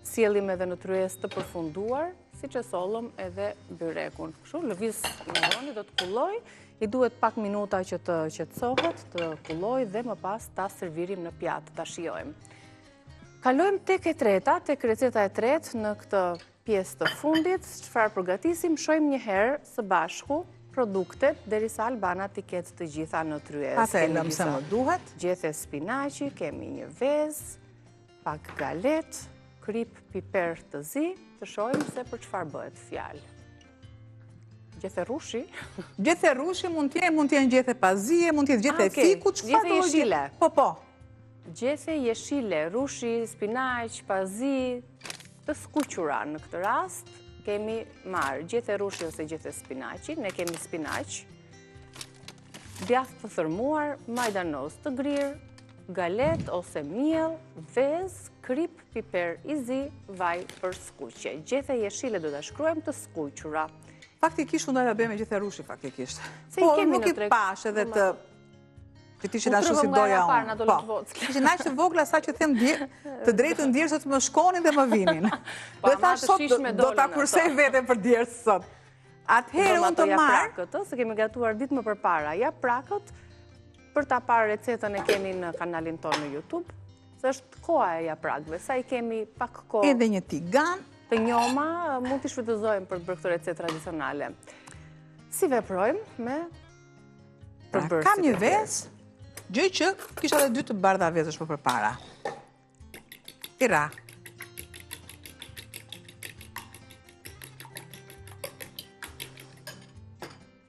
sjellim edhe në tryezë të përfunduar, siç e sollëm edhe byrekun. Kështu, lëviz me roni, do të kullojë, i duhet pak minuta që të qetësohet, të kullojë dhe më pas ta servirim në pjatë, ta shijojmë. Kalojmë tek e treta, tek receta e tretë në këtë pjesë të fundit, çfarë përgatisim, shohim një herë së bashku produktet, derisa Albana t'i ketë të gjitha në tryezë. Pa të lëmë se më duhet. Gjethe spinaqi, kemi një vezë, pak galetë, kripë, piper të zi, të shohim se për çfarë bëhet fjalë. Gjethe rrushi? Gjethe rrushi mund të jenë, mund të jenë gjethe pazie, mund të jetë gjethe ah, fiku, çfarë do të jetë? Po, po. Gjethe jeshile, rrushi, spinaq, pazi, të skuqura në këtë rast, kemi marrë gjethe rrushi ose gjethe spinaqi, ne kemi spinaq, djathë të thërmuar, majdanoz të grirë, galetë ose miell, vezë, kripë, piper i zi, vaj për skuqje. Gjethe jeshile do ta shkruajmë të skuqura. Faktikisht unë do ta bëj me gjethe rrushi faktikisht. Po nuk i pashë edhe të Që të ishin ashtu si doja unë. Po, ishin aq të vogla sa që them dje, të drejtën djersët më shkonin dhe më vinin. Po, dhe thashë sot do ta kursej veten për djersë sot. Atëherë unë të marr... Japrakët, se kemi gatuar ditë më përpara. Japrakët, për ta parë recetën e keni në kanalin tonë në Youtube, se është koha e japrakëve, sa i kemi pak kohë... Edhe një tigan. Të njoma, mund t'i shfrytëzojmë për të bërë këtë recetë tradicionale. Si veprojmë me Pra, kam një vezë, gjë që kisha dhe dy të bardha vezësh më përpara. I rrah.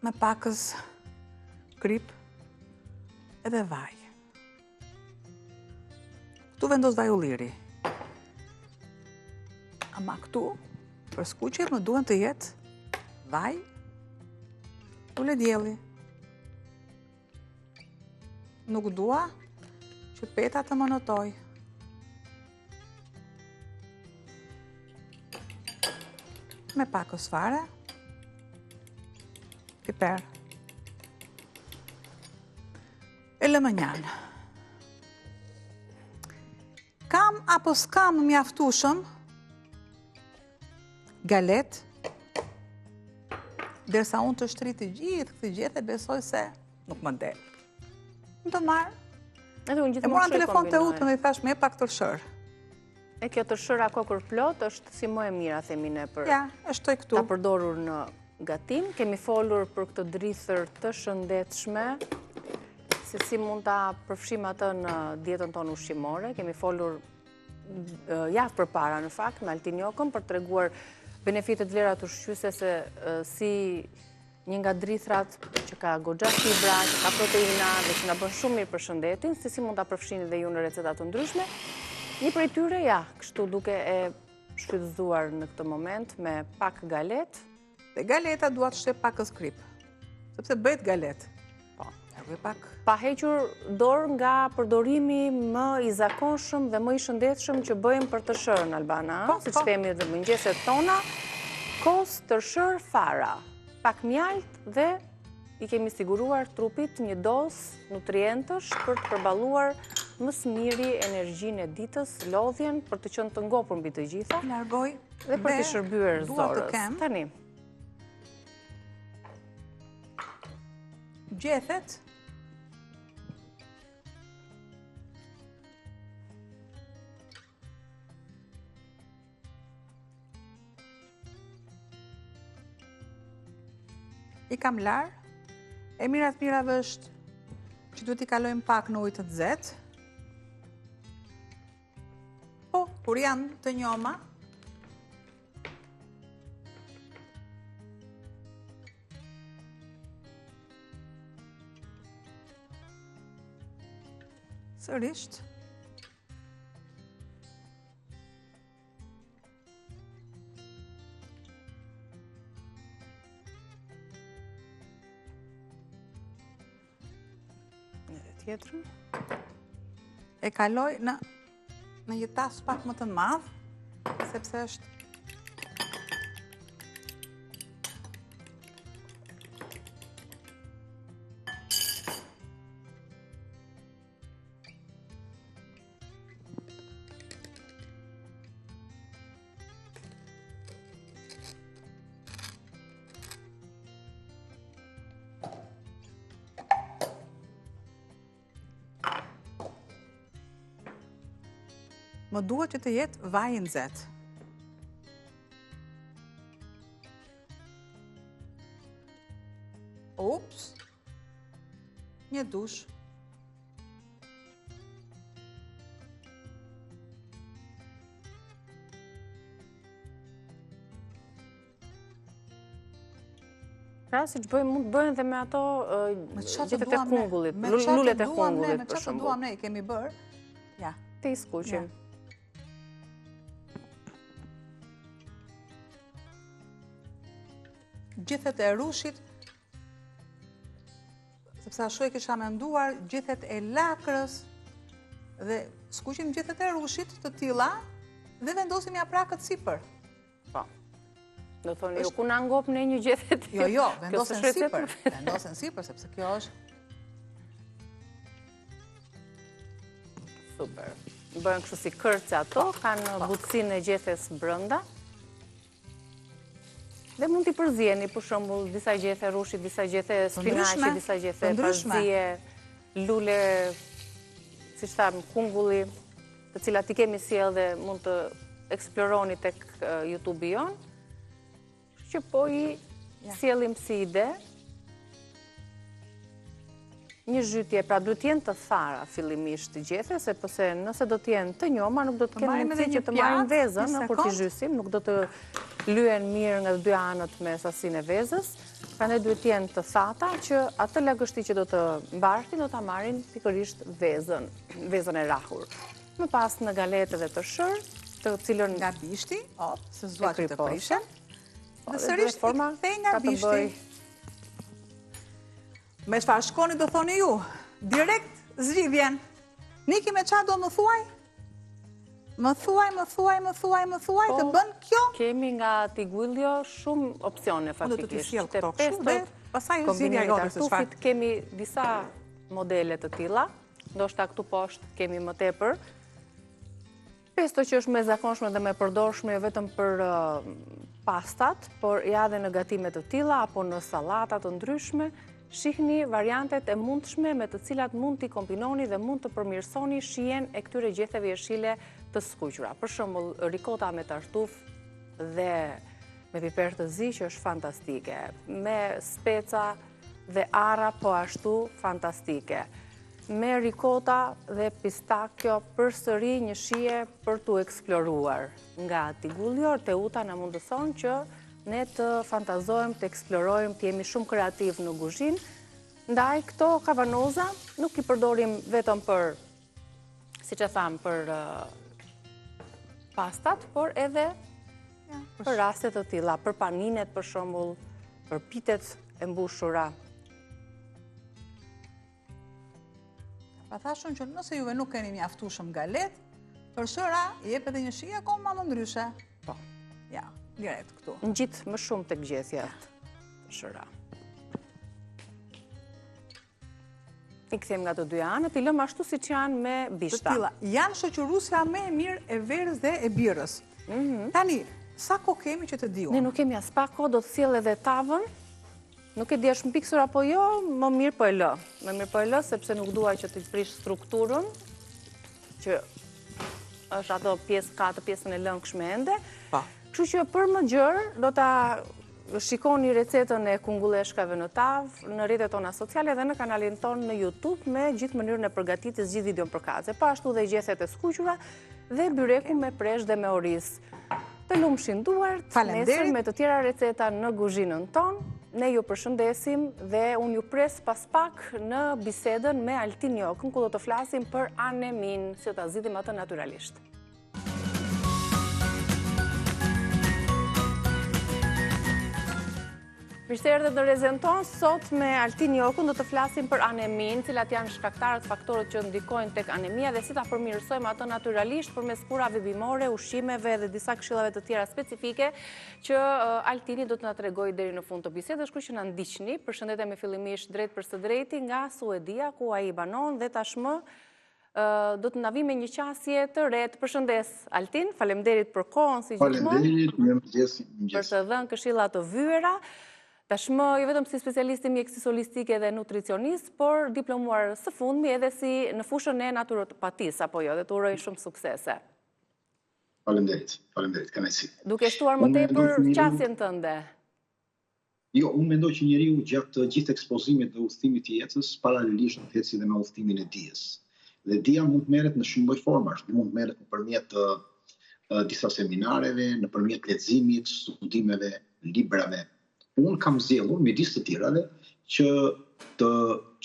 Me pakëz kripë edhe vaj. Këtu vendos vaj ulliri. Ama këtu, për skuqje, më duhen të jetë vaj luledielli. Nuk dua që peta të më notojë. Me pakëz fare, piper. E lë mënjanë. Kam apo s'kam mjaftueshëm galetë, derisa unë të shtrij të gjithë këtë gjethe, besoj se nuk më del. Unë të marr. E mora në telefon Teutën dhe i thashë me pak tërshërë. E kjo tërshëra kokërrplot është si më e mira, themi ne për ja, e shtoj këtu. ta përdorur në gatim. Kemi folur për këtë drithër të shëndetshme, se si mund ta përfshijmë atë në dietën tonë ushqimore. Kemi folur javë përpara në fakt me Altin Jokën për të treguar benefitet vlerat ushqyese se si Një nga drithrat që ka goxha fibra, që ka proteina dhe që na bën shumë mirë për shëndetin, se si mund ta përfshini dhe ju në receta të ndryshme. Një prej tyre, ja, kështu duke e shfrytëzuar në këtë moment me pak galetë. Dhe galeta dua të shtoj pakëz kripë, sepse bëhet galetë. Po. Edhe pak. Pa hequr dorë nga përdorimi më i zakonshëm dhe më i shëndetshëm që bëjmë për tërshërën, Albana, po, siç po. themi edhe mëngjeset tona, kos tërshërë fara, pak mjaltë dhe i kemi siguruar trupit një dozë nutrientësh për të përballuar më së miri energjinë e ditës, lodhjen, për të qenë të ngopur mbi të gjitha. Largoj dhe për t'i shërbyer zorrës. Tani. Gjethet I kam larë. E mira të mirave është që duhet t'i kalojmë pak në ujë të nxehtë. Po, kur janë të njoma, Sërisht. Edhe tjetrën. E kaloj në në një tas pak më të madh, sepse është Më duhet që të jetë vaj i nxehtë. Ups. Një dush. Pra, siç bëjmë, mund të bëhen dhe me ato gjethet e kungullit, lulet e kungullit, për shembull. Me ça të duam ne, i kemi bërë. Ja. T'i skuqim. Gjethet e rrushit, sepse ashtu e kisha menduar, gjethet e lakrës, dhe skuqim gjethet e rrushit të tilla, dhe vendosim japrakët sipër. Po. Do thoni, ju ku na ngop ne një gjethe të Jo, jo, vendosen sipër, vendosen sipër, sepse kjo është... Super. Bëhen kështu si kërce ato, po, kanë po. butësinë e gjethes brenda. Dhe mund t'i përzieni, për shembull, disa gjethe rrushi, disa gjethe spinaqi, disa gjethe parzie, lule, siç thamë, kungulli. të cilat i kemi sjellë dhe mund të eksploroni tek YouTube-i jonë, që po i sjellim si ide, një zhytje, pra duhet të jenë të thara fillimisht gjethet, sepse nëse do të jenë të njoma, nuk do të kenë mundësi që të marrin vezën, kur t'i zhysim, nuk do të lyhen mirë nga të dy anët me sasinë e vezës, prandaj duhet të jenë të thata që atë lagështi që do të mbartin, do ta marrin pikërisht vezën. vezën e rrahur. Më pas në galetë dhe tërshërë, të cilën... Nga bishti, op, se s'dua që të prishen. Po, dhe sërish forma i kthej nga bishti. Me çfarë shkoni do thoni ju? Direkt zgjidhjen. Niki me ça do më thuaj? Më thuaj, më thuaj, më thuaj, më thuaj, të po, bën kjo? Kemi nga Tigullio shumë opsione faktikisht. Unë do të t'i sjell këto kështu dhe pastaj zgjidhja jote se çfarë. Kemi disa modele të tilla. Ndoshta këtu poshtë kemi më tepër. Pesto që është më e zakonshme dhe më e përdorshme jo vetëm për pastat, por ja dhe në gatime të tilla apo në sallata të ndryshme, shihni variantet e mundshme me të cilat mund t'i kombinoni dhe mund të përmirësoni shijen e këtyre gjetheve jeshile të skuqura. Për shembull, rikota me tartuf dhe me piper të zi që është fantastike, me speca dhe arra po ashtu fantastike. Me rikota dhe pistakio përsëri një shije për t'u eksploruar. Nga Tigullio, Teuta na mundëson që ne të fantazojmë, të eksplorojmë, të jemi shumë kreativë në guzhinë. Ndaj, këto kavanoza nuk i përdorim vetëm për, siç e thamë, për pastat, por edhe për raste të tilla, për paninet për shembull, për pitet e mbushura. Pa thashë unë që nëse juve nuk keni mjaftueshëm galetë, tërshëra jep edhe një shije akoma më ndryshe. Po. Ja, direkt këtu. Ngjit më shumë tek gjethja tërshëra. I kthejmë nga të dy anët, i lëmë ashtu siç janë me bishta. Të tilla, janë shoqëruesja më e mirë e verës dhe e birrës. Mhm. Tani, sa kohë kemi që të di unë? Ne nuk kemi aspak kohë, do të sjell edhe tavën. Nuk e di është mpiksur apo jo, më mirë po e lë. Më mirë po e lë, sepse nuk dua që të prish strukturën, që është ato pjesë, ka atë pjesën e lëngshme ende. Pa. Po. Kështu që për më gjerë, do ta shikoni recetën e kungulleshkave në tavë, në rrjetet tona sociale dhe në kanalin tonë në Youtube me gjithë mënyrën e përgatitjes gjithë videon përkatëse. Po ashtu dhe gjethet e skuqura dhe byreku me presh dhe me oriz. Të lumshin duart, nesër me të tjera receta në guzhinën tonë. Ne ju përshëndesim dhe unë ju pres pas pak në bisedën me Altin Jokën, ku do të flasim për aneminë, si do ta zgjidhim atë natyralisht. Mirë se erdhët në rezen tonë, sot me Altin Jokën do të flasim për aneminë, cilat janë shkaktarët, faktorët që ndikojnë tek anemia dhe si ta përmirësojmë atë natyralisht përmes kurave bimore, ushqimeve dhe disa këshillave të tjera specifike që Altini do të na tregojë deri në fund të bisedës, kështu që na ndiqni. Përshëndetemi fillimisht drejtpërsëdrejti nga Suedia, ku ai banon dhe tashmë do të na vijë me një qasje të re. Të përshëndes, Altin, faleminderit për kohën si gjithmonë. Faleminderit, mirëmëngjes, mirëmëngjes. Për të dhënë këshilla të vyera. Tashmë jo vetëm si specialist i mjekësisë holistike dhe nutricionist, por diplomuar së fundmi edhe si në fushën e naturopatisë apo jo, dhe të uroj shumë suksese. Faleminderit, faleminderit, kënaqësi. Duke shtuar më tepër qasjen tënde. Jo, unë mendoj që njeriu gjatë të gjithë ekspozimit dhe udhëtimit të jetës, paralelisht do të ecë dhe me udhëtimin e dijes. Dhe dija mund të merret në shumë lloj formash, mund të merret nëpërmjet disa seminareve, nëpërmjet leximit, studimeve, librave. Unë kam zgjedhur midis të tjerave që të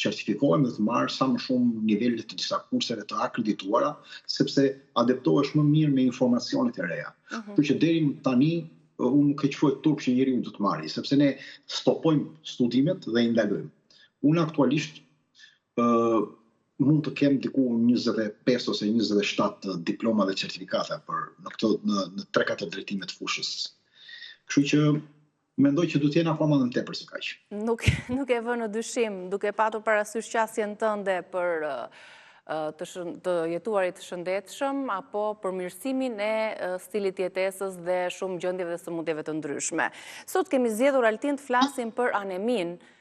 certifikohem dhe të marr sa më shumë nivele të disa kurseve të akredituara, sepse adaptohesh më mirë me informacionet e reja. Uh mhm. -huh. Kështu që deri më tani unë nuk e quaj turp që njeriu do të marrë, sepse ne stopojmë studimet dhe i ndalojmë. Unë aktualisht ë uh, mund të kem diku 25 ose 27 diploma dhe certifikata për në këto në në 3-4 drejtime të fushës. Kështu që mendoj që duhet të jenë akoma më tepër se kaq. Nuk nuk e vë në dyshim, duke patur parasysh qasjen tënde për të, të jetuarit të shëndetshëm apo përmirësimin e stilit të jetesës dhe shumë gjendjeve dhe sëmundjeve të ndryshme. Sot kemi zgjedhur Altin të flasim për aneminë,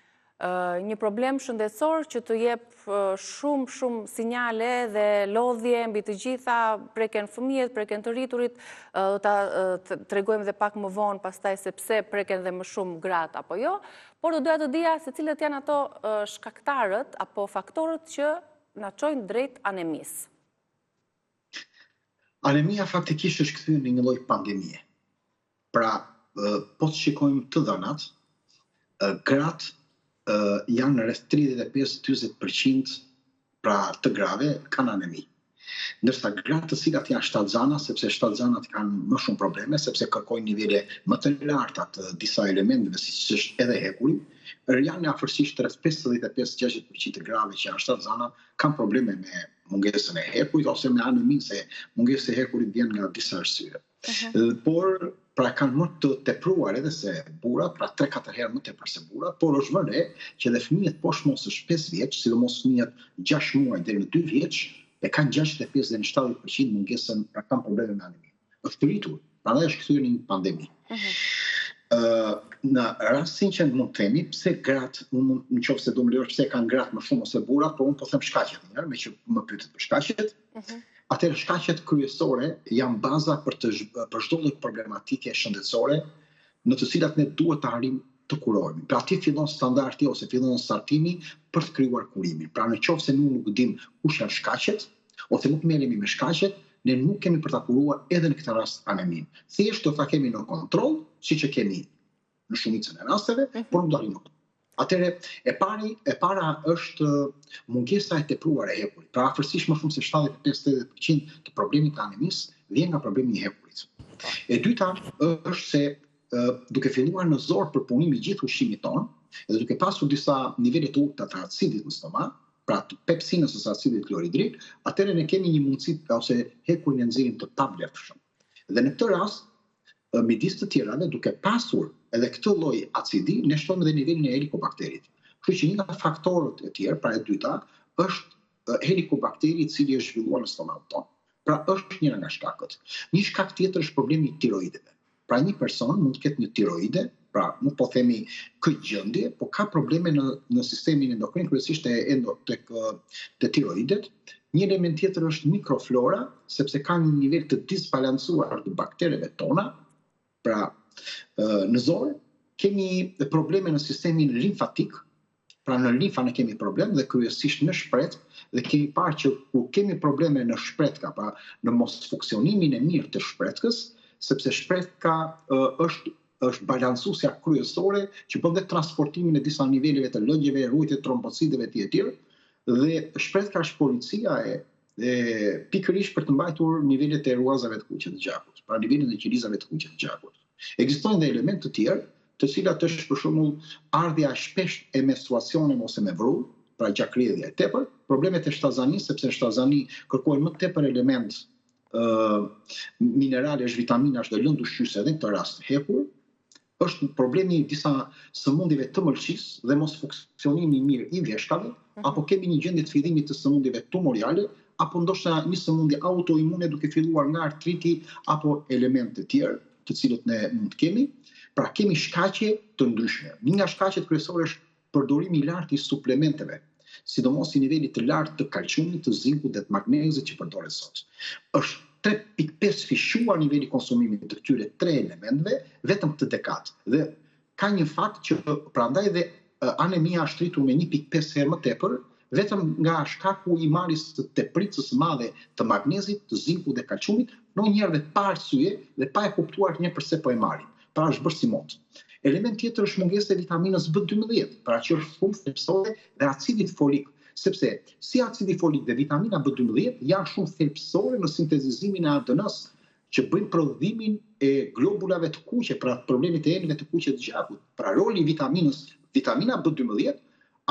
një problem shëndetësor që të jep shumë, shumë sinjale dhe lodhje mbi të gjitha, preken fëmijët, preken të rriturit, do ta tregojmë dhe pak më vonë pastaj se pse preken dhe më shumë gratë apo jo, por do doja të dija se cilët janë ato shkaktarët apo faktorët që na çojnë drejt anemisë. Anemia faktikisht është kthyer në një lloj pandemie. Pra, po të shikojmë të dhënat, gratë janë rreth 35-40% pra të grave kanë anemi. Ndërsa gratë të cilat janë shtatzana, sepse shtatzanat kanë më shumë probleme, sepse kërkojnë nivele më të larta të disa elementëve, siç është edhe hekuri, janë afërsisht rreth 55-60% të grave që janë shtatzana kanë probleme me mungesën e hekurit ose me aneminë, se mungesa e hekurit vjen nga disa arsye. Mhm. Por pra kanë më të tepruar edhe se burrat, pra 3-4 herë më tepër se burrat, por është vënë re që edhe fëmijët poshtë moshës 5 vjeç, sidomos fëmijët 6 muaj deri në 2 vjeç, e kanë 65 deri në 70% mungesën, pra kanë probleme me aneminë. Është rritur, prandaj është kthyer në një pandemi. Ëh, mhm. në rastin që mund të themi pse gratë, unë mund në qoftë se do më lejosh pse kanë gratë më shumë ose burrat, por unë po them shkaqet një herë, meqë më pyetet për shkaqet. Mhm. Atëherë shkaqet kryesore janë baza për të për çdo lloj problematike shëndetësore në të cilat ne duhet të arrijmë të kurohemi. Pra aty fillon standardi ose fillon startimi për të krijuar kurimin. Pra në qoftë se ne nuk dim kush janë shkaqet ose nuk merremi me shkaqet, ne nuk kemi për ta kuruar edhe në këtë rast aneminë. Thjesht do ta kemi në kontroll, siç e kemi në shumicën e rasteve, mm -hmm. por nuk do arrijmë. Atëherë, e pari, e para është mungesa e tepruar e hekurit. Pra afërsisht më shumë se 75-80% të problemit të anemisë vjen nga problemi i hekurit. E dyta është se duke filluar në zorrë përpunimi i gjithë ushqimit tonë dhe duke pasur disa nivele të ulëta të acidit në stomak, pra të pepsinës ose acidit kloridrik, atëherë ne kemi një mundësi ose hekurin e nxjerrim të pavlefshëm. Dhe në këtë rast midis të tjerave, duke pasur edhe këtë lloj acidi, ne shtojmë edhe nivelin e helikobakterit. Kështu që një nga faktorët e tjerë, pra e dyta, është helikobakteri i cili është zhvilluar në stomakun tonë. Pra është njëra nga shkakët. Një shkak tjetër është problemi i tiroideve. Pra një person mund të ketë një tiroide, pra nuk po themi kë gjendje, po ka probleme në në sistemin endokrin, kryesisht te endo tek te tiroidet. Një element tjetër është mikroflora, sepse ka një nivel të disbalancuar të baktereve tona, pra në zorrë kemi probleme në sistemin limfatik, pra në limfa ne kemi problem dhe kryesisht në shpretkë dhe kemi parë që kur kemi probleme në shpretka, pra në mosfunksionimin e mirë të shpretkës, sepse shpretka është është balancuesja kryesore që bën dhe transportimin e disa niveleve të lëngjeve, ruajtje të trombocideve etj etj. Dhe shpretka është policia e e pikërisht për të mbajtur nivelet e rruazave të kuqe të gjakut, pra nivelin e qelizave të kuqe të gjakut. Ekzistojnë dhe elementë të tjerë, të cilat është për shembull ardhja e shpeshtë e menstruacioneve ose me vrull, pra gjakrrjedhja e tepërt, problemet e shtazanisë, sepse në shtazani kërkohen më tepër element mineralesh, vitaminash dhe lëndë ushqyese edhe në këtë rast hekur, është problemi i disa sëmundjeve të mëlçisë dhe mosfunksionimi i mirë i veshkave, mhm. apo kemi një gjendje të fillimit të sëmundjeve tumoriale, apo ndoshta një sëmundje autoimune duke filluar nga artriti apo elementë të tjerë, të cilët ne mund të kemi. Pra kemi shkaqe të ndryshme. Një nga shkaqet kryesore është Përdorimi i lartë i suplementeve, sidomos i nivelit të lartë të kalciumit, të zinkut dhe të magnezit që përdoret sot. Është 3.5 fishuar niveli i konsumimit të këtyre tre elementëve vetëm këtë dekadë. Dhe ka një fakt që prandaj dhe anemia është rritur me 1.5 herë më tepër vetëm nga shkaku i marrjes së tepricës së madhe të magnezit, të zinkut dhe kalciumit, ndonjëherë dhe pa arsye dhe pa e kuptuar ne përse po e marrim. Pra është bërë si modë. Element tjetër është mungesa e vitaminës B12, pra që është shumë thelbësore dhe acidit folik, sepse si acidi folik dhe vitamina B12 janë shumë thelbësore në sintetizimin e ADN-së, që bëjnë prodhimin e globulave të kuqe, pra problemit të enëve të kuqe të gjakut. Pra roli i vitaminës, vitamina B12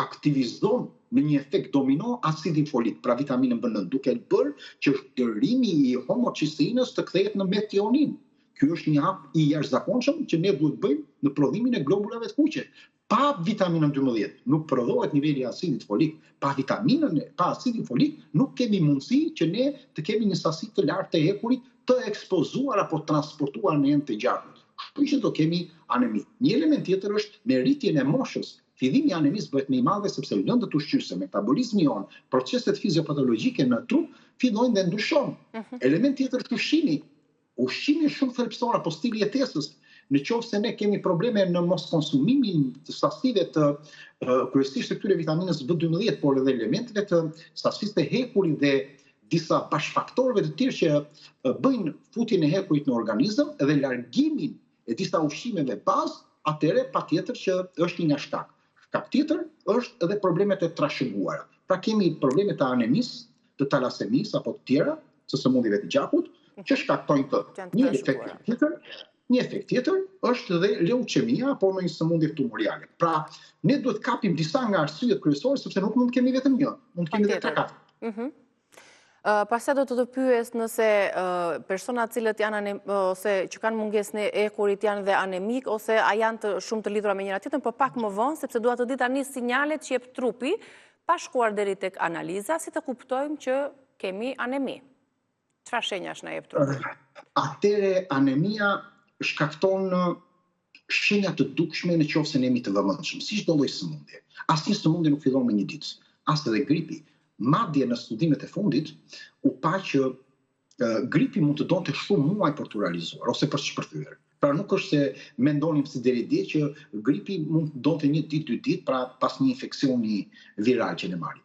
aktivizon në një efekt domino acidin folik, pra vitaminën B9, duke bërë që shndërrimi i homocisteinës të kthehet në metionin. Ky është një hap i jashtëzakonshëm që ne duhet të bëjmë në prodhimin e globulave të kuqe. Pa vitaminën 12 nuk prodhohet niveli i acidit folik. Pa vitaminën, pa acidin folik nuk kemi mundësi që ne të kemi një sasi të lartë të hekurit të ekspozuar apo transportuar në enë të gjakut. Kështu që do kemi anemi. Një element tjetër është me rritjen e moshës, fillimi i anemisë bëhet më i madh sepse lëndët ushqyese, metabolizmi jonë, proceset fiziopatologjike në trup fillojnë dhe ndryshon. Mhm. Element tjetër është ushqimi. Ushqimi është shumë thelbësor apo stili i jetesës. Në qoftë se ne kemi probleme në moskonsumimin të sasive të kryesisht të këtyre vitaminës B12, por edhe elementeve të sasisë të hekurit dhe disa bashkëfaktorëve të tjerë që bëjnë futjen e hekurit në organizëm dhe largimin e disa ushqimeve bazë, atëherë patjetër që është një nga shkak. Shkak tjetër është edhe problemet e trashëguara. Pra kemi probleme të anemisë, të talasemisë apo të tjera, të sëmundjeve të gjakut, që shkaktojnë këtë. Një efekt tjetër, një efekt tjetër është dhe leuçemia apo ndonjë sëmundje tumoriale. Pra, ne duhet të kapim disa nga arsyet kryesore sepse nuk mund të kemi vetëm një, mund të kemi dhe tre katër. Mhm. Pastaj do të të pyes nëse personat të cilët janë ose që kanë mungesën e hekurit janë dhe anemik ose a janë të shumë të lidhura me njëra tjetrën, po pak më vonë sepse dua të di tani sinjalet që jep trupi pa shkuar deri tek analiza, si të kuptojmë që kemi anemi. Çfarë shenjash na jep trupi? Atëherë anemia shkakton shenja të dukshme në qoftë se ne jemi të vëmendshëm, si çdo lloj sëmundje. Asnjë sëmundje nuk fillon me një ditë, as edhe gripi. Madje në studimet e fundit u pa që gripi mund të donte shumë muaj për t'u realizuar ose për të shpërthyer. Pra nuk është se mendonim si deri dje që gripi mund të donte një ditë, dy ditë, pra pas një infeksioni viral që ne marrim.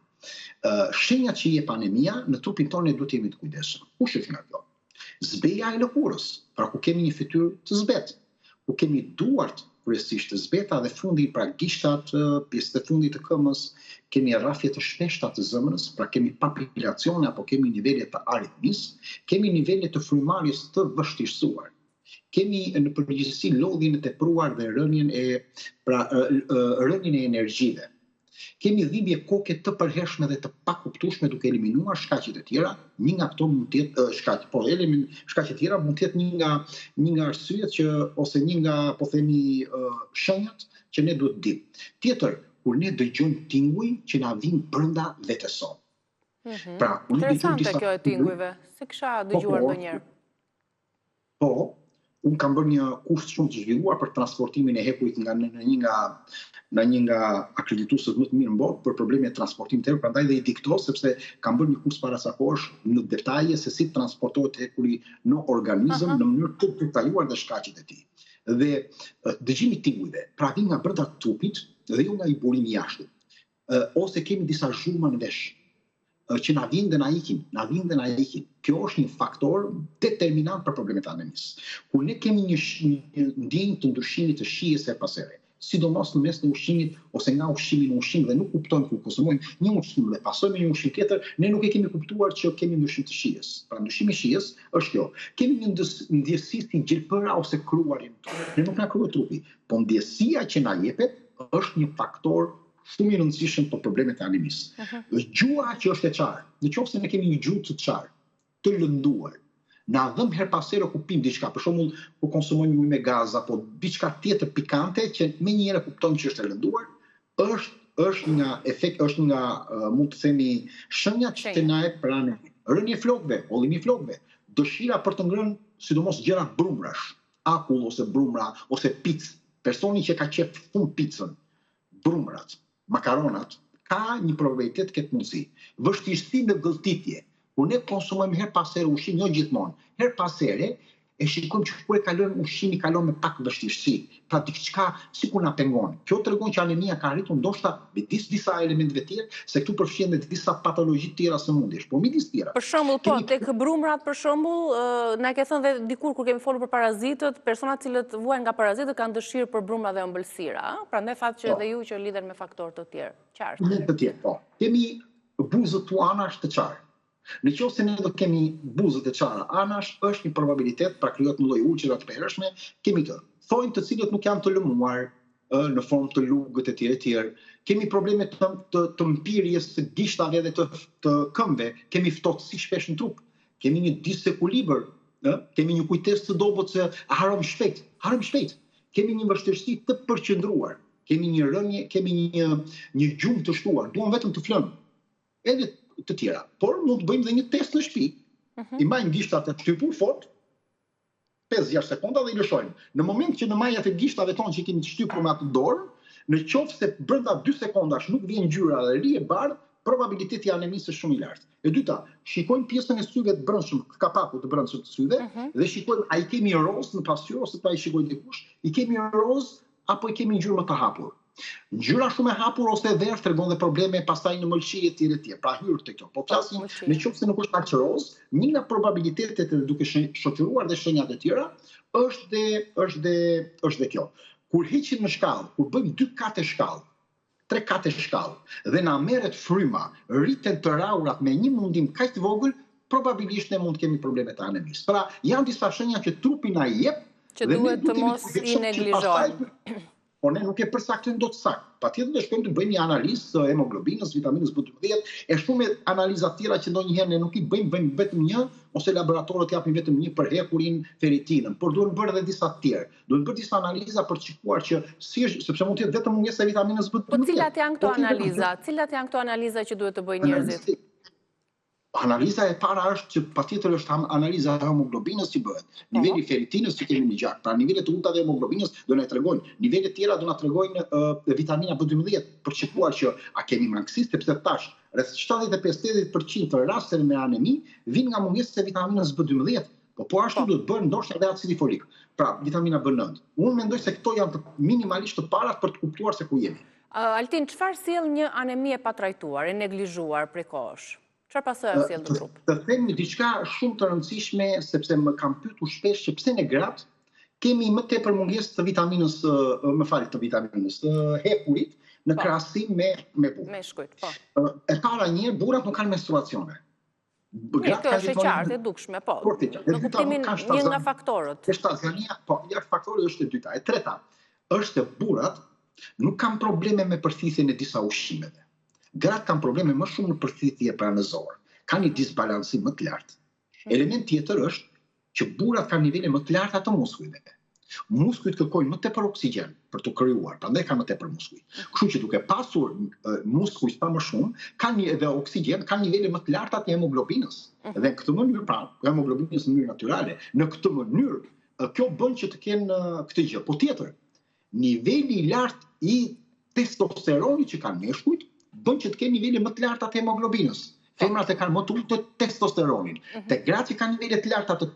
Shenjat që jep anemia në trupin tonë ne duhet të jemi të kujdesshëm. Kush është nga kjo? Zbehja e lëkurës, pra ku kemi një fytyrë të zbehtë, ku kemi duart kryesisht të zbehta dhe fundi pra gishtat, pjesët e fundit të këmbës, kemi rrahje të shpeshta të zemrës, pra kemi palpitacione apo kemi nivele të aritmisë, kemi nivele të frymëmarrjes të vështirësuar. Kemi në përgjithësi lodhjen e tepruar dhe rënien e pra rënien e energjive. Kemi dhimbje koke të përhershme dhe të pakuptueshme duke eliminuar shkaqet e tjera, një nga këto mund të jetë shkaq, po elimin shkaqet e tjera mund të jetë një nga një nga arsyet që ose një nga po themi shenjat që ne duhet të dimë. Tjetër, kur ne dëgjojmë tinguj që na vijnë brenda vetes sonë. Mm -hmm. Pra, kur ne dëgjojmë disa kjo e tingujve, s'e kisha po, dëgjuar po, ndonjëherë. Po, unë kam bërë një kurs shumë të zhvilluar për transportimin e hekurit nga në një nga në një nga akredituesit më të mirë në botë për problemin e transportimit të hekurit, prandaj dhe i di këto sepse kam bërë një kurs para ca kohësh në detaje se si transportohet hekuri në organizëm në mënyrë të detajuar dhe shkaqet e tij. Dhe dëgjimi i tingujve, pra vijnë nga brenda trupit dhe jo nga një burim i jashtëm. Ose kemi disa zhurma në vesh që na vijnë dhe na ikin, na vijnë dhe na ikin. Kjo është një faktor determinant për problemet e anemisë. Kur ne kemi një, një ndjenjë të ndryshimit të shijes herë pas here, sidomos në mes të ushqimit ose nga ushqimi në ushqim dhe nuk kuptojmë kur konsumojmë një ushqim dhe pasojmë me një ushqim tjetër, ne nuk e kemi kuptuar që kemi ndryshim të shijes. Pra ndryshimi i shijes është kjo. Kemi një ndjesi si gjilpëra ose kruarje në trup. Ne nuk na kruhet trupi, po ndjesia që na jepet është një faktor shumë i rëndësishëm për problemet e anemisë. Uh mhm. -huh. Gjuha që është e çarë. Në qoftë se ne kemi një gjuhë të çarë, të lënduar, na dhemb herë pas here kur pimë diçka, për shembull, kur konsumojmë ujë me gaz apo diçka tjetër pikante që menjëherë kuptojmë që është e lënduar, është është nga efekt është nga mund të themi shenjat që na jep pra rënie e flokëve, hollimi i flokëve, dëshira për të ngrënë sidomos gjëra brumrash, akull ose brumra ose picë. Personi që ka qejf shumë picën, brumrat, makaronat, ka një probabilitet të ketë mundësi. Vështirësi në gëlltitje, kur ne konsumojmë herë pas here ushqim, jo gjithmonë, herë pas here, E shikojmë që kur e kalojmë ushqimin kalon me pak vështirësi, pra diçka sikur na pengon. Kjo tregon që anemia ka arritur ndoshta midis disa elementëve të tjerë, se këtu përfshihen edhe disa patologji të tjera sëmundjesh, por midis tjera. Për shembull, po, tek brumrat për shembull, na e ke thënë dhe dikur kur kemi folur për parazitët, personat të cilët vuajnë nga parazitët kanë dëshirë për brumra dhe ëmbëlsira, ëh? Prandaj thatë që po. edhe ju që lidhen me faktorë të tjerë. Qartë. Me të tjerë, po. Kemi buzët anash të çarë. Në qoftë se ne do të kemi buzët e çara anash, është një probabilitet, pra krijohet një lloj ulçera të përhershme, kemi të thonj të cilët nuk janë të lëmuar, ë në formë të lugët e tjerë e tjerë. Kemi probleme të të, të mpirjes së gishtave dhe të të këmbëve, kemi ftohtësi shpesh në trup, kemi një disekuilibër, ë, kemi një kujtesë të dobët se harrojmë shpejt, harrojmë shpejt. Kemi një vështirësi të përqendruar, kemi një rënie, kemi një një gjumë të shtuar, duam vetëm të flëmë. edhe të tjera. Por mund të bëjmë dhe një test në shtëpi. Uh mhm. -huh. I mbajmë gishtat e shtypur fort, 5-6 sekonda dhe i lëshojmë. Në moment që në majat e gishtave tonë që kemi të shtypur me atë dorë, në qoftë se brenda 2 sekondash nuk vjen ngjyra dhe rri e bardhë, probabiliteti i anemisë është shumë i lartë. E dyta, shikojmë pjesën e syve të brendshëm, kapakut të brendshëm të syve uh mhm. -huh. dhe shikojmë a i kemi rozë në pasqyrë ose ta i shikojë dikush, i kemi rozë apo i kemi ngjyrë më të hapur. Ngjyra shumë e hapur ose e verdhë tregon dhe probleme pastaj në mëlçi e tjerë e tjerë. Pra hyrë te kjo. Po flasim në qoftë se nuk është aq rozë, një nga probabilitetet edhe duke shoqëruar dhe shenjat e tjera është dhe është dhe është dhe kjo. Kur heqim në shkallë, kur bëjmë dy kate shkallë, tre kate shkallë dhe na merret fryma, rriten të rahurat me një mundim kaq të vogël, probabilisht ne mund të kemi probleme të anemisë. Pra, janë disa shenja që trupi na i jep që duhet të mos i neglizhojmë. Por ne nuk e përcaktojmë dot saktë. Patjetër do shkojmë të bëjmë një analizë të hemoglobinës, vitaminës B12 e shumë analiza të tjera që ndonjëherë ne nuk i bëjmë, bëjmë vetëm një ose laboratorët japin vetëm një për hekurin, feritinën, por duhen bërë edhe disa të tjerë. Duhen bërë disa analiza për të shikuar që si është, sepse mund të jetë vetëm mungesa e vitaminës B12. Po cilat janë këto analiza? Cilat janë këto analiza që duhet të bëjnë njerëzit? Analiza e para është që patjetër është analiza e hemoglobinës që bëhet. Po. Niveli i feritinës që kemi në gjak, pra nivelet e ulëta të hemoglobinës do na tregojnë. Nivelet e tjera do na tregojnë uh, vitamina B12 për të shikuar që a kemi mangësi, sepse tash rreth 75-80% të rasteve me anemi vijnë nga mungesa e vitaminës B12. Po po ashtu po. do të bëhen ndoshta edhe acidi folik. Pra vitamina B9. Unë mendoj se këto janë të minimalisht të parat për të kuptuar se ku jemi. Altin, çfarë sjell një anemi e patrajtuar, e neglizhuar prej kohësh? Çfarë pasoja sjell në trup? Të them një diçka shumë të rëndësishme sepse më kanë pyetur shpesh që pse ne gratë kemi më tepër mungesë të vitaminës, më fal, të vitaminës, të hekurit në po. krahasim me me burrat. Meshkujt, po. E para një herë burrat nuk kanë menstruacione. Mirë, kjo është e qartë, e dukshme, po. Në kuptimin një nga faktorët. E shtatzania, po, një faktori është e dyta. E treta, është se burrat nuk kanë probleme me përthithjen e disa ushqimeve. Gratë kanë probleme më shumë në përthithje pra në zorrë. Kanë një disbalansim më të lartë. Element tjetër është që burrat kanë nivele më të larta të muskujve. Muskujt kërkojnë më tepër oksigjen për t'u krijuar, prandaj kanë më tepër muskuj. Kështu që duke pasur muskuj sa më shumë, kanë një edhe oksigjen, kanë nivele më të larta të hemoglobinës. Mhm. Dhe në këtë mënyrë, pra, hemoglobinës në mënyrë natyrale, në këtë mënyrë kjo bën që të kenë këtë gjë. Po tjetër, Niveli i lartë i testosteronit që kanë meshkujt bën që të kenë nivele më të larta të hemoglobinës. Femrat e kanë më të ulët testosteronin. Mm -hmm. Te gratë që kanë nivele të larta të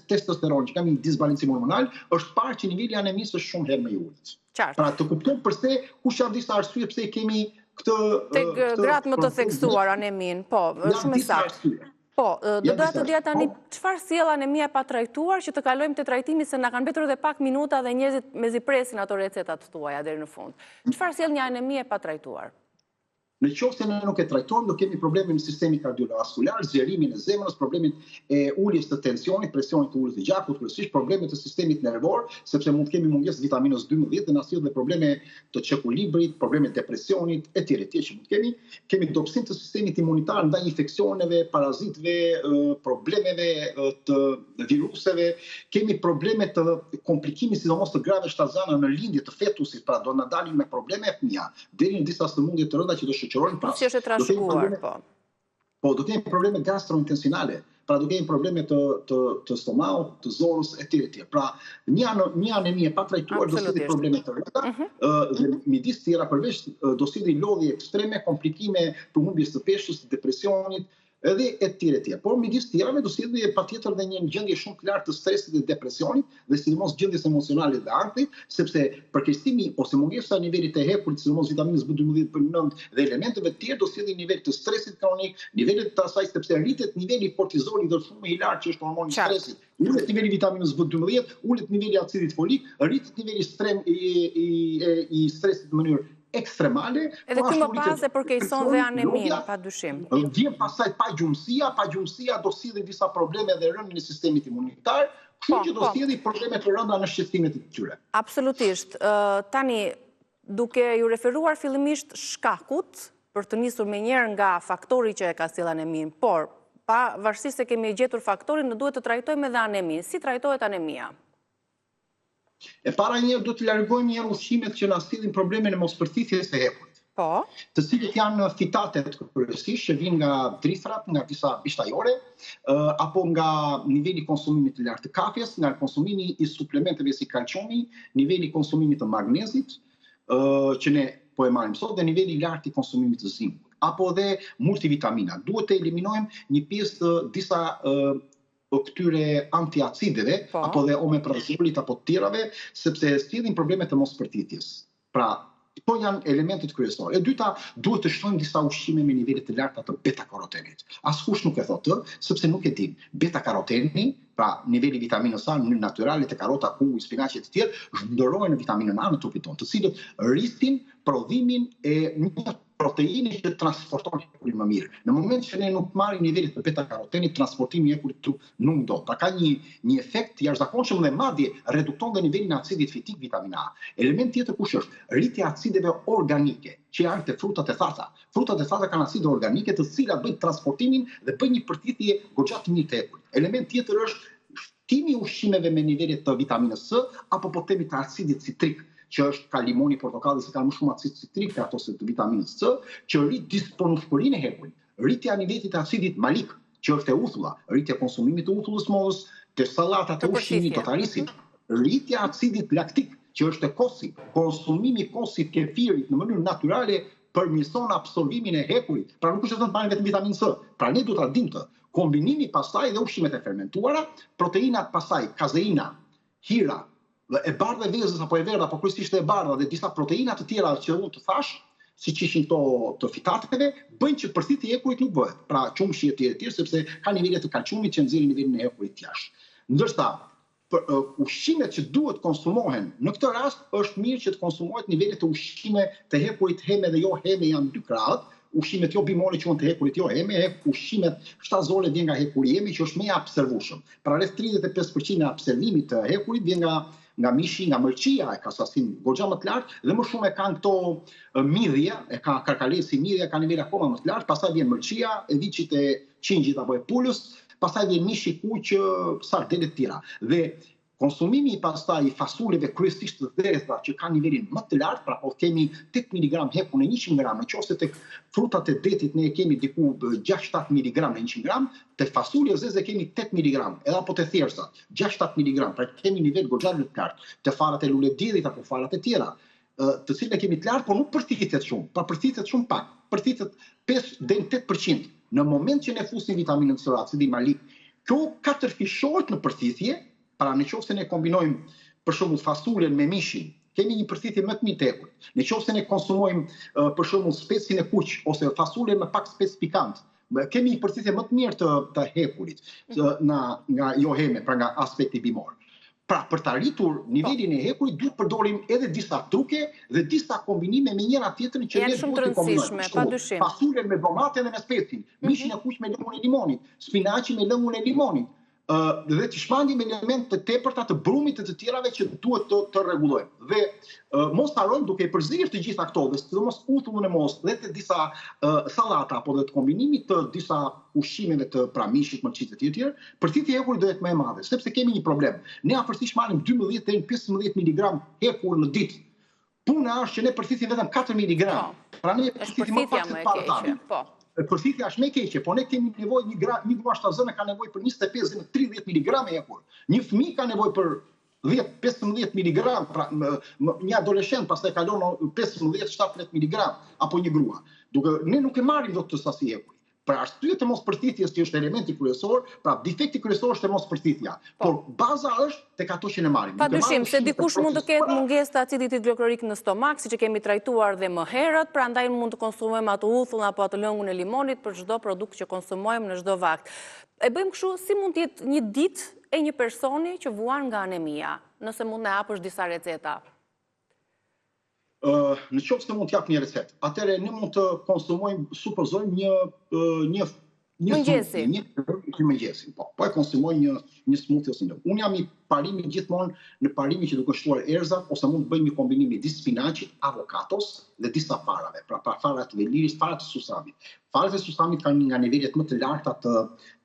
testosteronit, që kanë një disbalancim hormonal, është parë që niveli i anemisë është shumë herë më i ulët. Qartë. Pra të kuptojmë përse kush janë disa arsye pse kemi këtë Tek gratë më të theksuar aneminë, po, është shumë e saktë. Po, do doja të dija tani po. çfarë sjell anemia e patrajtuar që të kalojmë te trajtimi se na kanë mbetur edhe pak minuta dhe njerëzit mezi presin ato recetat tuaja deri në fund. Çfarë sjell një anemi e patrajtuar? Në qoftë se ne nuk e trajtojmë, do kemi probleme në sistemin kardiovaskular, zgjerimin e zemrës, problemin e uljes të tensionit, presionit të ulët të gjakut, kryesisht probleme të sistemit nervor, sepse mund të kemi mungesë të vitaminës 12 dhe na sjell dhe probleme të çekuilibrit, probleme të depresionit etj etj që mund të kemi. Kemi dobësim të sistemit imunitar ndaj infeksioneve, parazitëve, problemeve të viruseve, kemi probleme të komplikimit sidomos të grave shtatzana në lindje të fetusit, pra do na dalin me probleme fëmija, deri në disa sëmundje të rënda që do shoqërojnë pas. Si është e trashëguar, po. Po, do kemi probleme gastrointestinale, pra do kemi probleme të të të stomahut, të zorrës etj etj. Pra, një anë një anemi e patrajtuar do sjellë probleme të rënda, mm -hmm. dhe midis tjera përveç do sjellë lodhje ekstreme, komplikime të humbjes së peshës, të depresionit. Edhe e tjera e tjera. Por midis tjerave do sjellë patjetër dhe një gjendje shumë të lartë të stresit dhe depresionit dhe sidomos gjendjes emocionale dhe ankthit, sepse përkeqësimi ose mungesa e nivelit të hekurit, sidomos vitaminës B12, B9 dhe elementeve të tjerë do sjellë nivel të stresit kronik, nivelet të asaj sepse rritet niveli i kortizolit dhe shumë i lartë që është hormoni i stresit. Ulet niveli i vitaminës B12, ulet niveli i acidit folik, rritet niveli i i i i stresit në mënyrë ekstremale. Edhe po ky më pas e përkeqëson dhe aneminë, pa dyshim. Vjen pastaj pagjumësia, pagjumësia do sjellë disa probleme dhe rënien e sistemit imunitar, kështu po, që do po. sjellë probleme të rënda në shqetësimet e tyre. Absolutisht. Tani, duke iu referuar fillimisht shkakut, për të nisur menjëherë nga faktori që e ka sjellë aneminë, por pavarësisht se kemi gjetur faktorin, ne duhet të trajtojmë edhe aneminë. Si trajtohet anemia? E para njëherë duhet të largojmë njëherë ushqimet që na sjellin problemin e mospërthithjes së hekurit. Po. Të cilët janë fitatet kryesisht që vijnë nga drithërat, nga disa bishtajore, apo nga niveli i konsumimit të lartë të kafes, nga konsumimi i suplementeve si kalciumi, niveli i konsumimit të magnezit, që ne po e marrim sot dhe niveli i lartë i konsumimit të zinkut apo dhe multivitamina. Duhet të eliminojmë një pjesë të disa këtyre antiacideve po. apo dhe omeprazolit apo të tjerave, sepse sjellin probleme të mospërthithjes. Pra, këto janë elementet kryesore. E dyta, duhet të shtojmë disa ushqime me nivele të larta të beta-karotenit. Askush nuk e thotë, sepse nuk e din. Beta-karoteni, pra niveli i vitaminës A në mënyrë natyrale te karota, kunguj, spinaqi e të tjerë, shndërrohen në vitaminën A në trupin tonë, të cilët rrisin prodhimin e një proteine që transporton hekurin më mirë. Në moment që ne nuk marrim nivelet e beta karotenit, transportimi i hekurit në trup nuk ndodh. Pra ka një një efekt të jashtëzakonshëm dhe madje redukton dhe nivelin e acidit fitik vitamina A. Element tjetër kush është? Rritja e acideve organike, që janë te frutat e thata. Frutat e thata kanë acide organike të cilat bëjnë transportimin dhe bëjnë një përthithje goxha të mirë të hekurit. Element tjetër është shtimi i ushqimeve me nivele të vitaminës C apo po themi të acidit citrik, që është ka limoni, portokalli se kanë më shumë acid citrik ato se të vitaminës C, që rrit disponueshmërinë e hekurit. Rritja e nivelit të acidit malik, që është e uthulla, rritja e konsumimit të uthullës mollës, te sallatat e ushqimit do ta rrisin. Rritja e acidit laktik, që është e kosi, konsumimi i kosit kefirit në mënyrë natyrale përmirëson absorbimin e hekurit. Pra nuk është e thënë të marrim vetëm vitaminë C. Pra ne duhet ta dimë këtë. Kombinimi pastaj dhe ushqimet e fermentuara, proteinat pastaj, kazeina, hira, dhe e bardha e vezës apo e verdha, apo kryesisht e bardha dhe disa proteina të tjera që unë të thashë, siç ishin këto të fitateve, bëjnë që përthithja e hekurit nuk bëhet. Pra qumështi e tjerë e tjerë, sepse ka nivele të kalciumit që nxjerrin nivelin e hekurit jashtë. Ndërsa për ushqimet që duhet konsumohen në këtë rast është mirë që të konsumohet nivele të ushqime të hekurit heme dhe jo heme janë dy krahët, ushqimet jo bimore quhen të hekurit jo heme, ushqimet shtazore vjen nga hekuri heme që është më i absorbueshëm. Pra rreth 35% e absorbimit të hekurit vjen nga nga mishi, nga mëlçia e ka sasinë goxha më të lartë dhe më shumë e kanë këto midhje, e ka karkaleci midhja ka nivel akoma më të lartë, pastaj vjen mëlçia e viçit e qingjit apo e pulës, pastaj vjen mishi i kuq, sardele të tjera. Dhe konsumimi pastaj i fasuleve kryesisht të zeza që kanë nivelin më të lartë, pra po kemi 8 mg hekur në 100 gram, në qoftë se tek frutat e detit ne e kemi diku 6-7 mg në 100 gram, te fasulja e zezë kemi 8 mg, edhe apo te thjerrëzat, 6-7 mg, pra kemi nivel goxha të lartë, te farat e lulediellit apo farat e tjera, të cilën e kemi të lartë, por nuk përthithet shumë, pra përthithet shumë pak, përthithet 5 deri në 8%. Në moment që ne fusim vitaminën C, acidin malik, kjo katërfishohet në përthithje, pra në qoftë se ne kombinojmë për shembull fasulen me mishin, kemi një përthithje më të mirë të hekurit. Në qoftë se ne konsumojmë për shembull specin e kuq ose fasulen me pak spec pikant, kemi një përthithje më të mirë të të hekurit të, na, nga jo heme, pra nga aspekti bimor. Pra, për ta rritur nivelin e hekurit, duhet përdorim edhe disa truke dhe disa kombinime me njëra tjetrën që ne duhet të kombinojmë. Pa dyshim. Fasulen me domate dhe me specin, mhm. mishin e kuq me lëngun e limonit, spinaqin me lëngun e limonit, dhe të shmangim elemente të tepërta të brumit e të tjerave që duhet të, të rregullojmë. Dhe mos harrojmë duke i përzier të gjitha këto dhe sidomos uthullën e mollës dhe të disa sallata apo dhe të kombinimit të disa ushqimeve të pra mishit, mëlçitë e tjerë, përthithja e hekurit do jetë më e madhe, sepse kemi një problem. Ne afërsisht marrim 12 deri në 15 mg hekur në ditë. Puna është që ne përthithim vetëm 4 mg. Po. Pra ne përthithim më pak se të parët tanë. Po. Përthithja është më e keqe, po ne kemi nevojë një gra, një grua shtatzënë ka nevojë për 25 deri në 30 mg hekur. Një fëmijë ka nevojë për 10-15 mg, pra një adoleshent pastaj kalon 15-17 mg apo një grua. Duke ne nuk e marrim dot këtë sasi hekuri. Për arsye të mospërthithjes që është elementi kryesor, pra defekti kryesor është e mospërthithja. Po. Por baza është tek ato që ne marrim. Pa dyshim se dikush mund të ketë mungesë të acidit hidroklorik në stomak, siç e kemi trajtuar dhe më herët, prandaj mund të konsumojmë atë uthullën apo atë lëngun e limonit për çdo produkt që konsumojmë në çdo vakt. E bëjmë kështu si mund të jetë një ditë e një personi që vuan nga anemia, nëse mund na japësh disa receta. Në qoftë se mund të jap një recetë, atëherë ne mund të konsumojmë, supozojmë një një një mëngjesi, një një mëngjesi, po. Po e konsumoj një një smoothie ose një. Unë jam i parimit gjithmonë në parimin që duke shtuar erëzat ose mund të bëj një kombinim midis spinaqit, avokatos dhe disa farave, pra pa fara të vellirit, fara të susamit. Farat e susamit kanë një nga nivelet më të larta të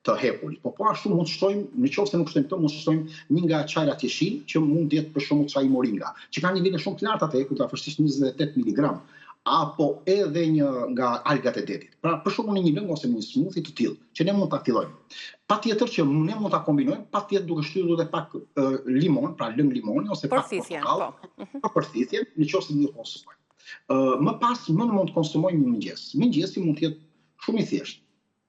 të hekurit. Po po ashtu mund të shtojmë, në qoftë se nuk shtojmë këtë, mund të shtojmë një nga çajrat jeshil, që mund të jetë për shembull çaji moringa, që ka nivele shumë të larta të hekurit, afërsisht 28 mg, apo edhe një nga algat e detit. Pra, për shembull në një lëng ose në një smoothie të tillë, që ne mund ta fillojmë. Patjetër që ne mund ta kombinojmë, patjetër duke shtuar edhe pak uh, limon, pra lëng limoni ose pak portokall, po. Mhm. për përthithje, në qoftë se ne konsumojmë. Më pas më mund të konsumojmë një mëngjes. Mëngjesi mund të jetë shumë i thjeshtë.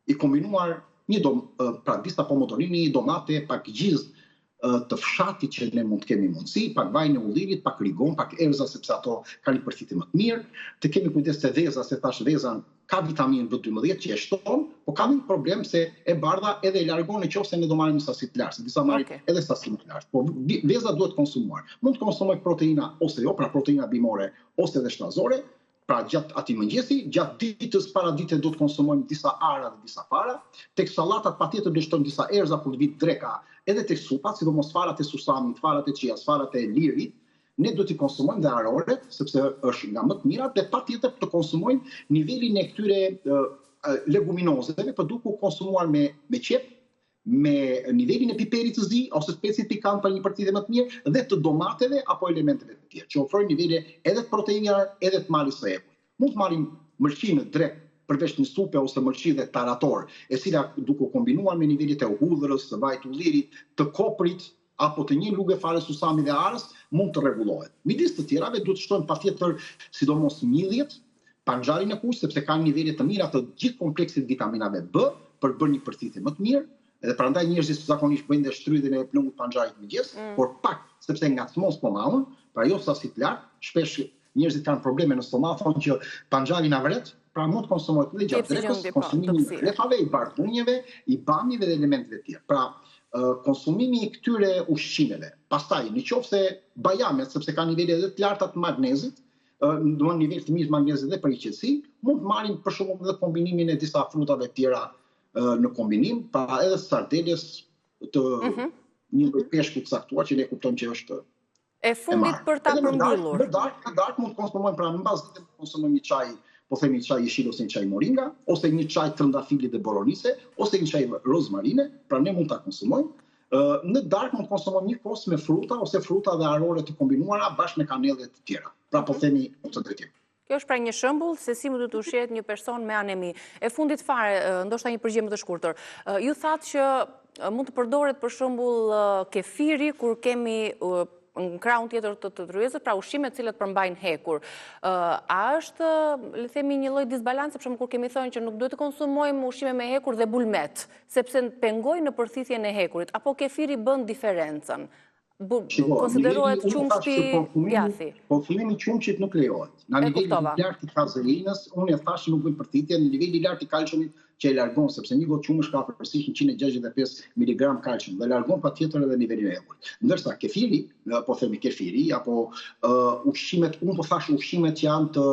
I kombinuar një dom, pra disa pomodorini, një domate, pak gjizë të fshatit që ne mund të kemi mundësi, pak vajin e ullirit, pak rigon, pak erëza sepse ato kanë një përthithje më të mirë. Të kemi kujdes te veza, se thashë veza ka vitaminë B12 që e shton, po ka një problem se e bardha edhe e largon në qoftë se ne do marrim një sasi të lartë, se disa marrin okay. edhe sasi më të lartë. Po veza duhet konsumuar. Mund të konsumoj proteina ose jo, pra proteina bimore ose edhe shtazore, pra gjatë atij mëngjesi, gjatë ditës paradite do të konsumojmë disa arra dhe disa fara, tek sallatat patjetër do shtojmë disa erëza kur të vijë dreka, edhe tek supat, sidomos farat e susamit, farat e çias, farat e lirit, ne duhet t'i konsumojmë dhe aroret, sepse është nga më të mirat dhe patjetër të konsumojmë nivelin e këtyre leguminozeve, për duke u konsumuar me me qepë, me nivelin e piperit të zi ose specit pikant për një përthithje më të mirë dhe të domateve apo elementeve të tjerë që ofrojnë nivele edhe të proteinave edhe të marrjes së hekurit. Mund të marrim mëlçi në drekë përveç një supe ose mëlçi dhe tarator, e cila duke u kombinuar me nivelet e hudhrës, të vajit të ullirit, të koprit apo të një luge fare susami dhe arrës mund të rregullohet. Midis të tjerave duhet të shtojmë patjetër sidomos midhjet, panxharin e kuq sepse kanë nivele të mira të gjithë kompleksit vitaminave B për të bërë një përthithje më të mirë, edhe prandaj njerëzit zakonisht bëjnë dhe shtrydhjen e lëngut të panxharit në mëngjes, mm. por pak sepse ngacmon stomakun, pra jo sasi të lartë, shpesh njerëzit kanë probleme në stomak, thonë që panxhari na vret, pra mund të konsumohet edhe gjatë drekës, po, konsumimi i krefave, i barbunjeve, i bamjeve dhe elementëve të tjerë. Pra, konsumimi i këtyre ushqimeve. Pastaj, në qoftë se bajamet, sepse ka nivele edhe të larta të magnezit, do të nivel të mirë të magnezit dhe për qetësi, mund të marrim për shembull edhe kombinimin e disa frutave të tjera në kombinim, pra edhe sardeles të mm -hmm. një lloj peshku të caktuar që ne kuptojmë që është E fundit për ta përmbyllur. Në darkë, në darkë mund të konsumojmë pra në mbasdite mund të konsumojmë një çaj, po themi një çaj jeshil ose një çaj moringa, ose një çaj trëndafili dhe boronice, ose një çaj rozmarine, pra ne mund ta konsumojmë. Në darkë mund të konsumojmë një kos me fruta ose fruta dhe arore të kombinuara bashkë me kanellë të tjera. Pra po mhm. themi në këtë drejtim. Kjo është pra një shembull se si mund të ushqehet një person me anemi. E fundit fare, ndoshta një përgjigje më të shkurtër. Ju thatë që mund të përdoret për shembull kefiri kur kemi në krahun tjetër të të tryezës, pra ushqime të cilat përmbajnë hekur. A është, le themi, një lloj disbalance, për shembull kur kemi thënë që nuk duhet të konsumojmë ushqime me hekur dhe bulmet, sepse pengojnë në përthithjen e hekurit, apo kefiri bën diferencën? Konsiderohet qumështi djathi. Konsumimi i qumështit nuk lejohet. Nga niveli i lartë i kazeinës, unë e thashë nuk bën përthithje, në niveli i lartë i kalciumit që e largon, sepse një gotë qumësht ka afërsisht 165 mg kalcium dhe largon patjetër edhe nivelin e hekurit. Ndërsa kefiri, po themi kefiri apo uh, ushqimet, unë po thashë ushqimet që janë të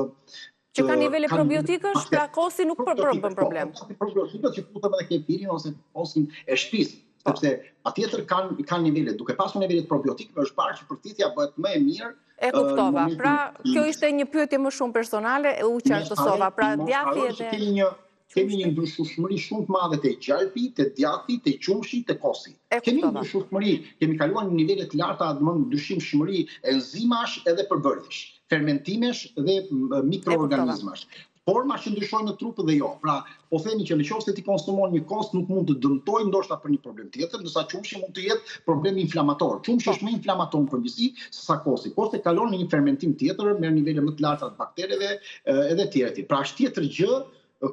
Që ka nivele probiotikësh, pra kosi nuk për për bën problem. Po, probiotikët që futëm edhe kefirin ose kosin e shtëpisë, po. sepse patjetër kanë kanë nivele, duke pasur nivelet probiotikëve është parë që përthithja bëhet më e mirë. E kuptova. Pra, kjo ishte një pyetje më shumë personale, u qartësova. Pra, djathi edhe kemi një kemi një ndryshueshmëri shumë të madhe te gjalpi, te djathi, te qumshi, te kosi. Kemi ndryshueshmëri, kemi kaluar në nivele të larta, domethënë ndryshimshmëri enzimash edhe përbërjesh, fermentimesh dhe mikroorganizmash. Forma që ndryshojnë në trup dhe jo. Pra, po themi që në qoftë se ti konsumon një kos nuk mund të dëmtojë ndoshta për një problem tjetër, ndërsa qumshi mund të jetë problem inflamator. Qumshi po. është më inflamator në përgjithësi se sa kosi. Kosi kalon në një fermentim tjetër, merr nivele më të larta të baktereve edhe të tjera. Pra është tjetër gjë.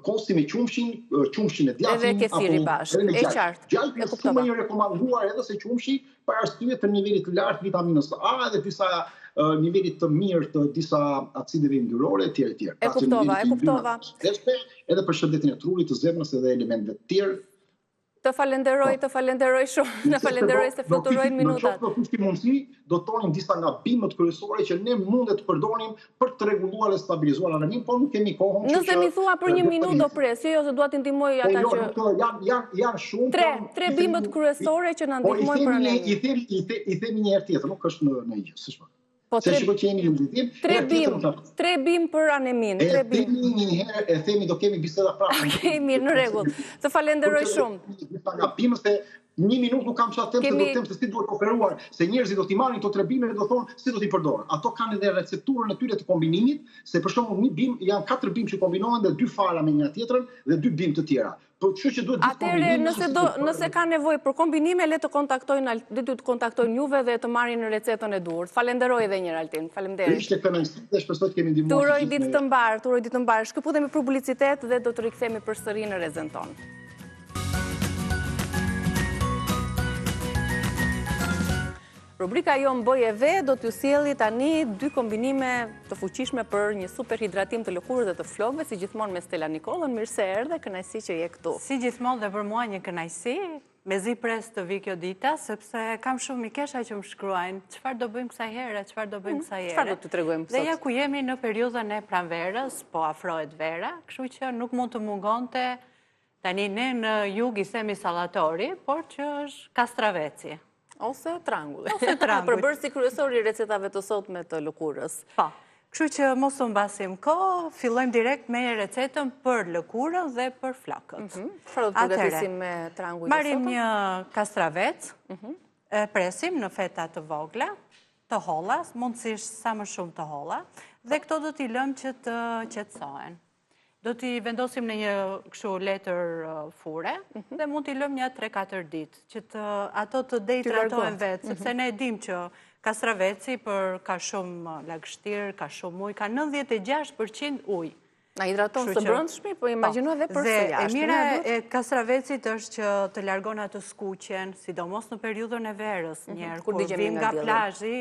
Kosi me qumshin, qumshin me djathin, edhe kefiri bashkë. Edhe me E qartë. Gjalpi është shumë më i rekomanduar edhe se qumshi për arsye të nivelit të lartë vitaminës A edhe disa nivelit të mirë të disa acideve yndyrore etj etj. E pra, kuptova, e kuptova. Edhe për shëndetin e trurit, të zemrës edhe elementëve të tjerë. Të falenderoj, po. të falenderoj shumë, të falenderoj se fluturojnë minutat. Në qoftë do të kishim mundësi, do të thonim disa nga bimët kryesore që ne mundet të përdorim për të rregulluar dhe stabilizuar aneminë, por nuk kemi kohën. Nëse m'i thua për një minutë do pres, jo, jo, se dua t'i ndihmoj po, ata jo, që... Jo, janë, janë, janë shumë... Tre, tre bimët kryesore që na po, ndihmojnë për aneminë. I themi, i themi, i themi një herë tjetër, nuk është në, në gjë, s'është Po tre, se shikoj që jeni në nxitim. Tre bimë, tre bimë për aneminë, tre bimë. E themi një herë, e themi do kemi biseda prapë. Okej, mirë, në rregull. Të falenderoj shumë. Disa nga bimët se një minutë nuk kam çfarë them se do të them se si duhet operuar, se njerëzit do t'i marrin këto tre bimë dhe do thonë si do t'i përdor. Ato kanë edhe recepturën e tyre të kombinimit, se për shembull një bimë janë katër bimë që kombinohen dhe dy fara me njëra tjetrën dhe dy bimë të tjera. Po kështu që duhet gjithë kombinime. Atëherë, nëse do, nëse ka nevojë për kombinime, le të kontaktojnë, le të kontaktojnë juve dhe të marrin recetën e duhur. Falenderoj edhe një herë Altin. Faleminderit. Ishte kënaqësi dhe shpresoj të kemi ndihmuar. Të uroj ditë të mbarë, të uroj ditë të mbarë. Shkëputemi për publicitet dhe do të rikthehemi përsëri në rrezen tonë. Rubrika jonë Bëje Vetë do t'ju sjelli tani dy kombinime të fuqishme për një super hidratim të lëkurës dhe të flokëve, si gjithmonë me Stela Nikollën, mirë se erdhe, kënaqësi që je këtu. Si gjithmonë dhe për mua një kënaqësi, mezi pres të vijë kjo dita, sepse kam shumë mikesha që më shkruajnë, çfarë do bëjmë kësaj here, çfarë do bëjmë mm, kësaj here. Çfarë do të tregojmë sot? Dhe ja ku jemi në periudhën e pranverës, po afrohet vera, kështu që nuk mund të mungonte Tani ne në jug i themi sallatori, por që është kastraveci. Ose trangulli. Ose trangulli. Përbërësi kryesor i recetave të sotme të lëkurës. Po. Kështu që mos të humbasim kohë, fillojmë direkt me recetën për lëkurën dhe për flokët. Mhm. Çfarë do të përgatisim me tranguj të sotëm? Marrim një kastravec, mhm. e presim në feta të vogla, të holla, mundësisht sa më shumë të holla, dhe këto do t'i lëmë që të qetësohen. Do t'i vendosim në një kështu letër fure mhm. dhe mund t'i lëmë një 3-4 ditë që të ato të dehidratohen vetë, mhm. sepse ne e dimë që kastraveci për ka shumë lagështirë, ka shumë ujë, ka 96% ujë. Na hidraton së brendshmi, po imagjino edhe për së jashtmi. Dhe e mira e kastravecit është që të largon atë skuqjen, sidomos në periudhën e verës, mhm, njëherë, kur vim nga plazhi,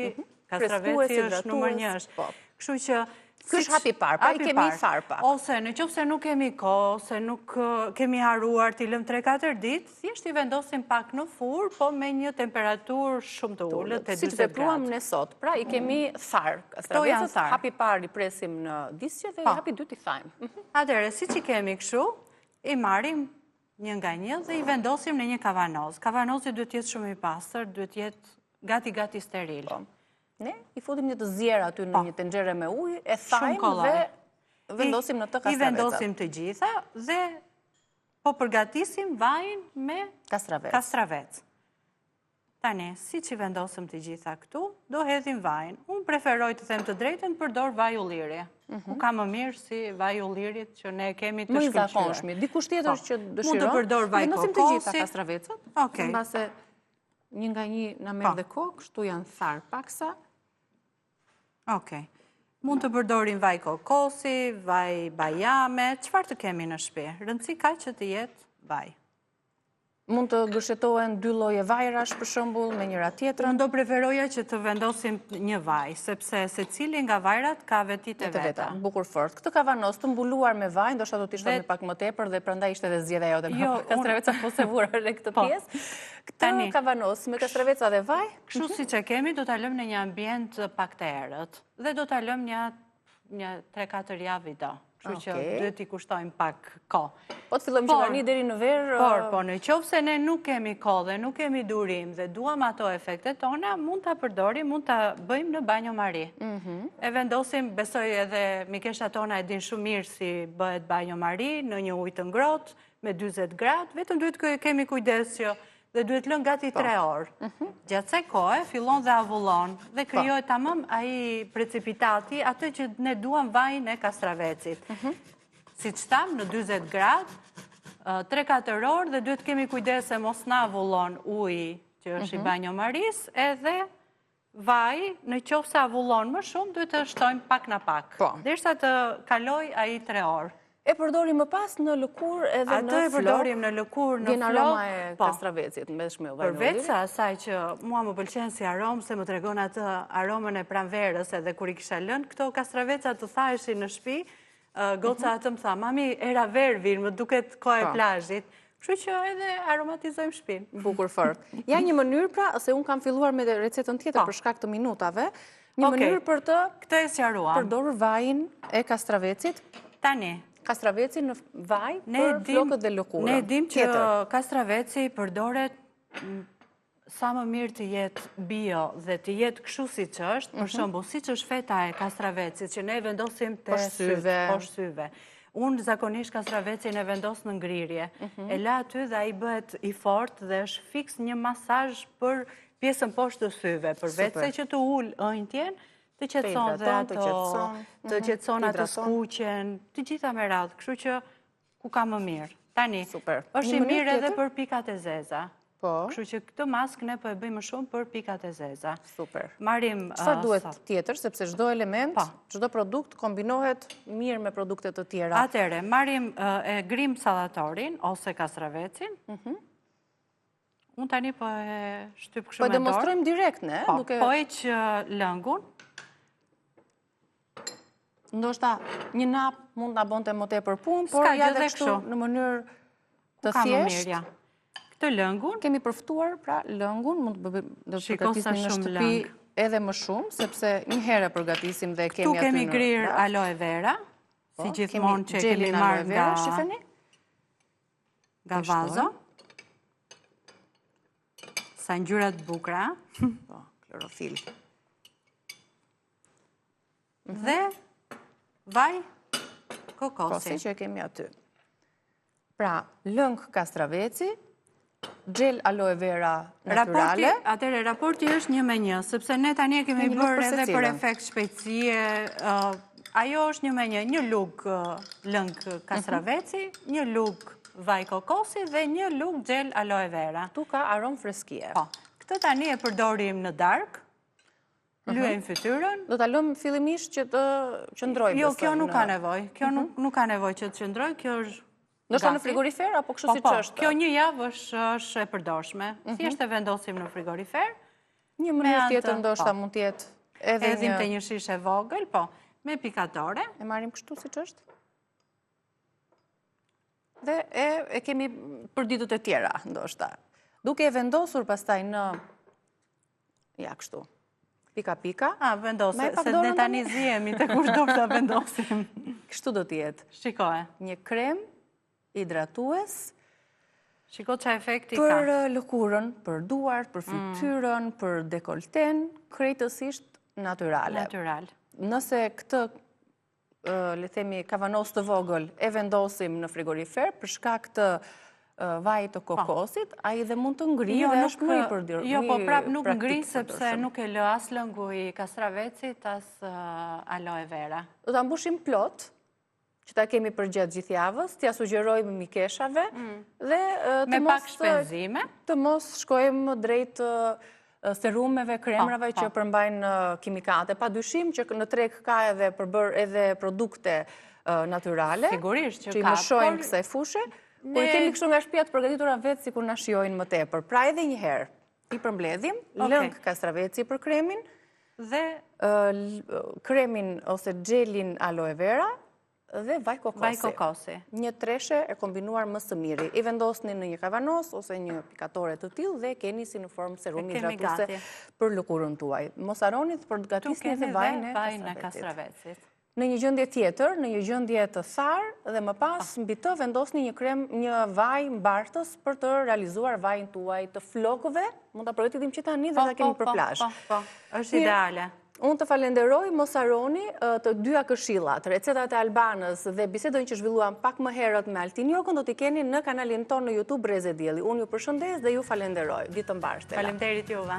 Kastraveci është numër një është. Po. Kështu që Ky është hapi i parë, pra i kemi tharë pak. Ose në qoftë se nuk kemi kohë, ose nuk kemi harruar t'i lëmë 3-4 ditë, thjesht i vendosim pak në furrë, po me një temperaturë shumë të ulët, te 40 gradë. Siç vepruam ne sot, pra i kemi tharë. Këto janë tharë. Hapi i parë i presim në disqe dhe po. hapi i dytë i thajmë. Mhm. Atëherë, siç i kemi kështu, i marrim një nga një dhe i vendosim në një kavanoz. Kavanozi duhet të jetë shumë i pastër, duhet të jetë gati gati steril. Po. Ne i futim një të zier aty në po. një tenxhere me ujë, e thajmë dhe vendosim në të kastravecat. I vendosim të gjitha dhe po përgatisim vajin me kastravec. Kastravec. Tani, siç i vendosëm të gjitha këtu, do hedhim vajin. Unë preferoj të them të drejtën, përdor vaj ulliri. Mhm. Ku ka më mirë si vaj ullirit që ne kemi të shkëlqyer. Më i zakonshmi, dikush tjetër po. që dëshiron. Mund të përdor vaj kokosi. Vendosim të gjitha kastravecat. Okej. Mbase një nga një na merr po. dhe kohë, kështu janë tharë paksa. Okej. Mund të përdorim vaj kokosi, vaj bajame, çfarë të kemi në shtëpi. Rëndësi ka që të jetë vaj. Mund të gërshetohen dy lloje vajrash për shembull me njëra tjetrën. Unë do preferoja që të vendosim një vaj, sepse secili nga vajrat ka vetitë e veta. Bukur fort. Këtë kavanoz të mbuluar me vaj, ndoshta do t'i shtonim pak më tepër dhe prandaj ishte edhe zgjedhja jote. Jo, kastraveca po s'e vura re këtë po. pjesë. Këtë kavanoz me kastraveca dhe vaj. Kështu mhm. siç e kemi, do ta lëmë në një ambient pak të errët dhe do ta lëmë një një 3-4 javë i do. Kështu që duhet t'i kushtojmë pak kohë. Po të fillojmë që tani deri në verë... Por, po, në qoftë se ne nuk kemi kohë dhe nuk kemi durim dhe duam ato efektet tona, mund ta përdorim, mund ta bëjmë në banjo mari. Mhm. E vendosim, besoj edhe mikeshat tona e dinë shumë mirë si bëhet banjo mari, në një ujë të ngrohtë, me 20 gradë, vetëm duhet të kemi kujdes që dhe duhet lënë gati 3 po. orë. Mhm. Gjatë kësaj kohe, fillon dhe avullon dhe po. krijohet tamam ai precipitati, atë që ne duam vajin e kastravecit. Mhm. Siç thamë, në 20 gradë, 3-4 orë dhe duhet kemi kujdes se mos na avullon uji që është i mhm. banjo marisë, edhe vaj, në qoftë se avullon më shumë, duhet të shtojmë pak nga pak. Po. Derisa të kalojë ai 3 orë. E përdorim më pas në lëkurë edhe në flokë. Atë e përdorim në lëkurë, në flokë. Vjen aroma e po. kastravecit, me shme vaj Përveç se asaj që mua më pëlqen si aromë, se më tregon atë aromën e pranverës, edhe kur i kisha lënë këto kastraveca të thaheshin në shpi, goca mhm. atë më tha, mami, era verë vjen, më duket koha e po. plazhit. Kështu që edhe aromatizojmë shpinë. Bukur fort. Ja një mënyrë pra, se unë kam filluar me recetën tjetër po. për shkak të minutave, një mënyrë për të Këtë e sqaruam. Përdorur vajin e kastravecit. Tani. Kastraveci në vaj për flokët dhe lëkurën. Ne dim që kastraveci përdoret sa më mirë të jetë bio dhe të jetë kështu siç është, për mhm. shembull, siç është feta e kastravecit, që ne e vendosim te sytë, poshtë syve. Unë zakonisht kastravecin e vendos në ngrirje. Mhm. E la aty dhe ai bëhet i fortë dhe është fiks një masazh për pjesën poshtë të syve, përveç se që të ul ënjtjen, të qetëson dhe ato, të mhm. qetëson ato skuqjen, të gjitha me radhë, kështu që Ku ka më mirë. Tani, është i mirë edhe për pikat e zeza. Po. Kështu që këtë maskë ne po e bëjmë më shumë për pikat e zeza. Super. Marrim... Çfarë uh, duhet tjetër, sepse çdo element, po. çdo produkt kombinohet mirë me produkte të tjera. Atëherë, marrim uh, e grim sallatorin ose kastravecin. Mhm. Unë tani po e shtyp kështu po me dorë. Po demonstrojmë direkt, ne? Po, po heq lëngun. Ndoshta një napë mund të na bënte më tepër punë, por ja dhe kështu në mënyrë të thjeshtë. Këtë lëngun. Kemi përftuar, pra lëngun, mund të bëjmë do të përgatisni në shtëpi edhe më shumë, sepse një herë e përgatisim dhe e kemi aty në. Këtu kemi grirë aloe vera, si po, gjithmonë që kemi marrë nga shifeni. Nga vazo. Sa ngjyra të bukura. Po, klorofil. Dhe vaj kokosi. Kosi që e kemi aty. Pra, lëng kastraveci, xhel aloe vera naturale. Atëherë, raporti është një me një, sepse ne tani e kemi bërë edhe për efekt shpejtësie, ajo është një me një, një lugë lëng kastraveci, mhm. një lugë vaj kokosi dhe një lugë xhel aloe vera. Ktu ka aromë freskie. Po, këtë tani e përdorim në darkë, Mhm. Lyejmë fytyrën. Do ta lëmë fillimisht që të qëndrojë. Jo, kjo nuk ka nevojë. Kjo mhm. nuk ka nevojë që të qëndrojë, kjo është Ndoshta në frigorifer apo kështu po, siç po, është. Kjo një javë është është e përdorshme. Mhm. Thjesht e vendosim në frigorifer. Një mënyrë tjetër ndoshta po. mund të jetë edhe një Hedhim te një shishe e vogël, po, me pikatore. E marrim kështu siç është. Dhe e, e kemi për ditët e tjera, ndoshta. Duke e vendosur pastaj në Ja, kështu. Pika, pika. A, vendose, se ne tani zihemi te kush do ta vendosim. Kështu do të jetë. Shikoje. Një krem hidratues. Shiko ça efekti ka. Për uh, lëkurën, për duart, për mm. fytyrën, për dekolten, krejtësisht natyrale. Natyral. Nëse këtë le të themi kavanoz të vogël e vendosim në frigorifer për shkak të vajit të po. kokosit, ai dhe mund të ngrijë jo, dhe është më i përdorur. Jo, po prap nuk ngrin sepse nuk e lë as lëngu i kastravecit, as aloe vera. Do ta mbushim plot, që ta kemi përgjatë gjithë javës, t'ia sugjerojmë mikeshave mm. dhe të mos pak shpenzime, të mos shkojmë drejt serumeve, kremrave që përmbajnë kimikate. Pa dyshim që në treg ka edhe përbër edhe produkte natyrale. Sigurisht që ka. Që i mëshojnë kësaj fushe. Por i kemi kështu nga shtëpia të përgatitura vetë sikur na shijojnë më tepër. Pra edhe një herë i përmbledhim, lëng kastraveci për kremin dhe kremin ose xhelin aloe vera dhe vaj kokosi. Vaj kokosi. Një treshe e kombinuar më së miri. I vendosni në një kavanoz ose një pikatore të tillë dhe keni si në formë serumi hidratuese për lëkurën tuaj. Mos harroni të përgatisni edhe vajin e kastravecit. Në një gjendje tjetër, në një gjendje të tharë dhe më pas po. mbi të vendosni një krem, një vaj mbartës për të realizuar vajin tuaj të flokëve. Mund ta përgatitim që tani dhe po, ta kemi po, për plazh. Po, po, është ideale. Unë të falenderoj, mos harroni të dyja këshillat, recetat e Albanës dhe bisedën që zhvilluam pak më herët me Altin Jokën do t'i keni në kanalin tonë në YouTube Rreze Dielli. Unë ju përshëndes dhe ju falenderoj. Ditë të mbarë, Stela. Faleminderit juve.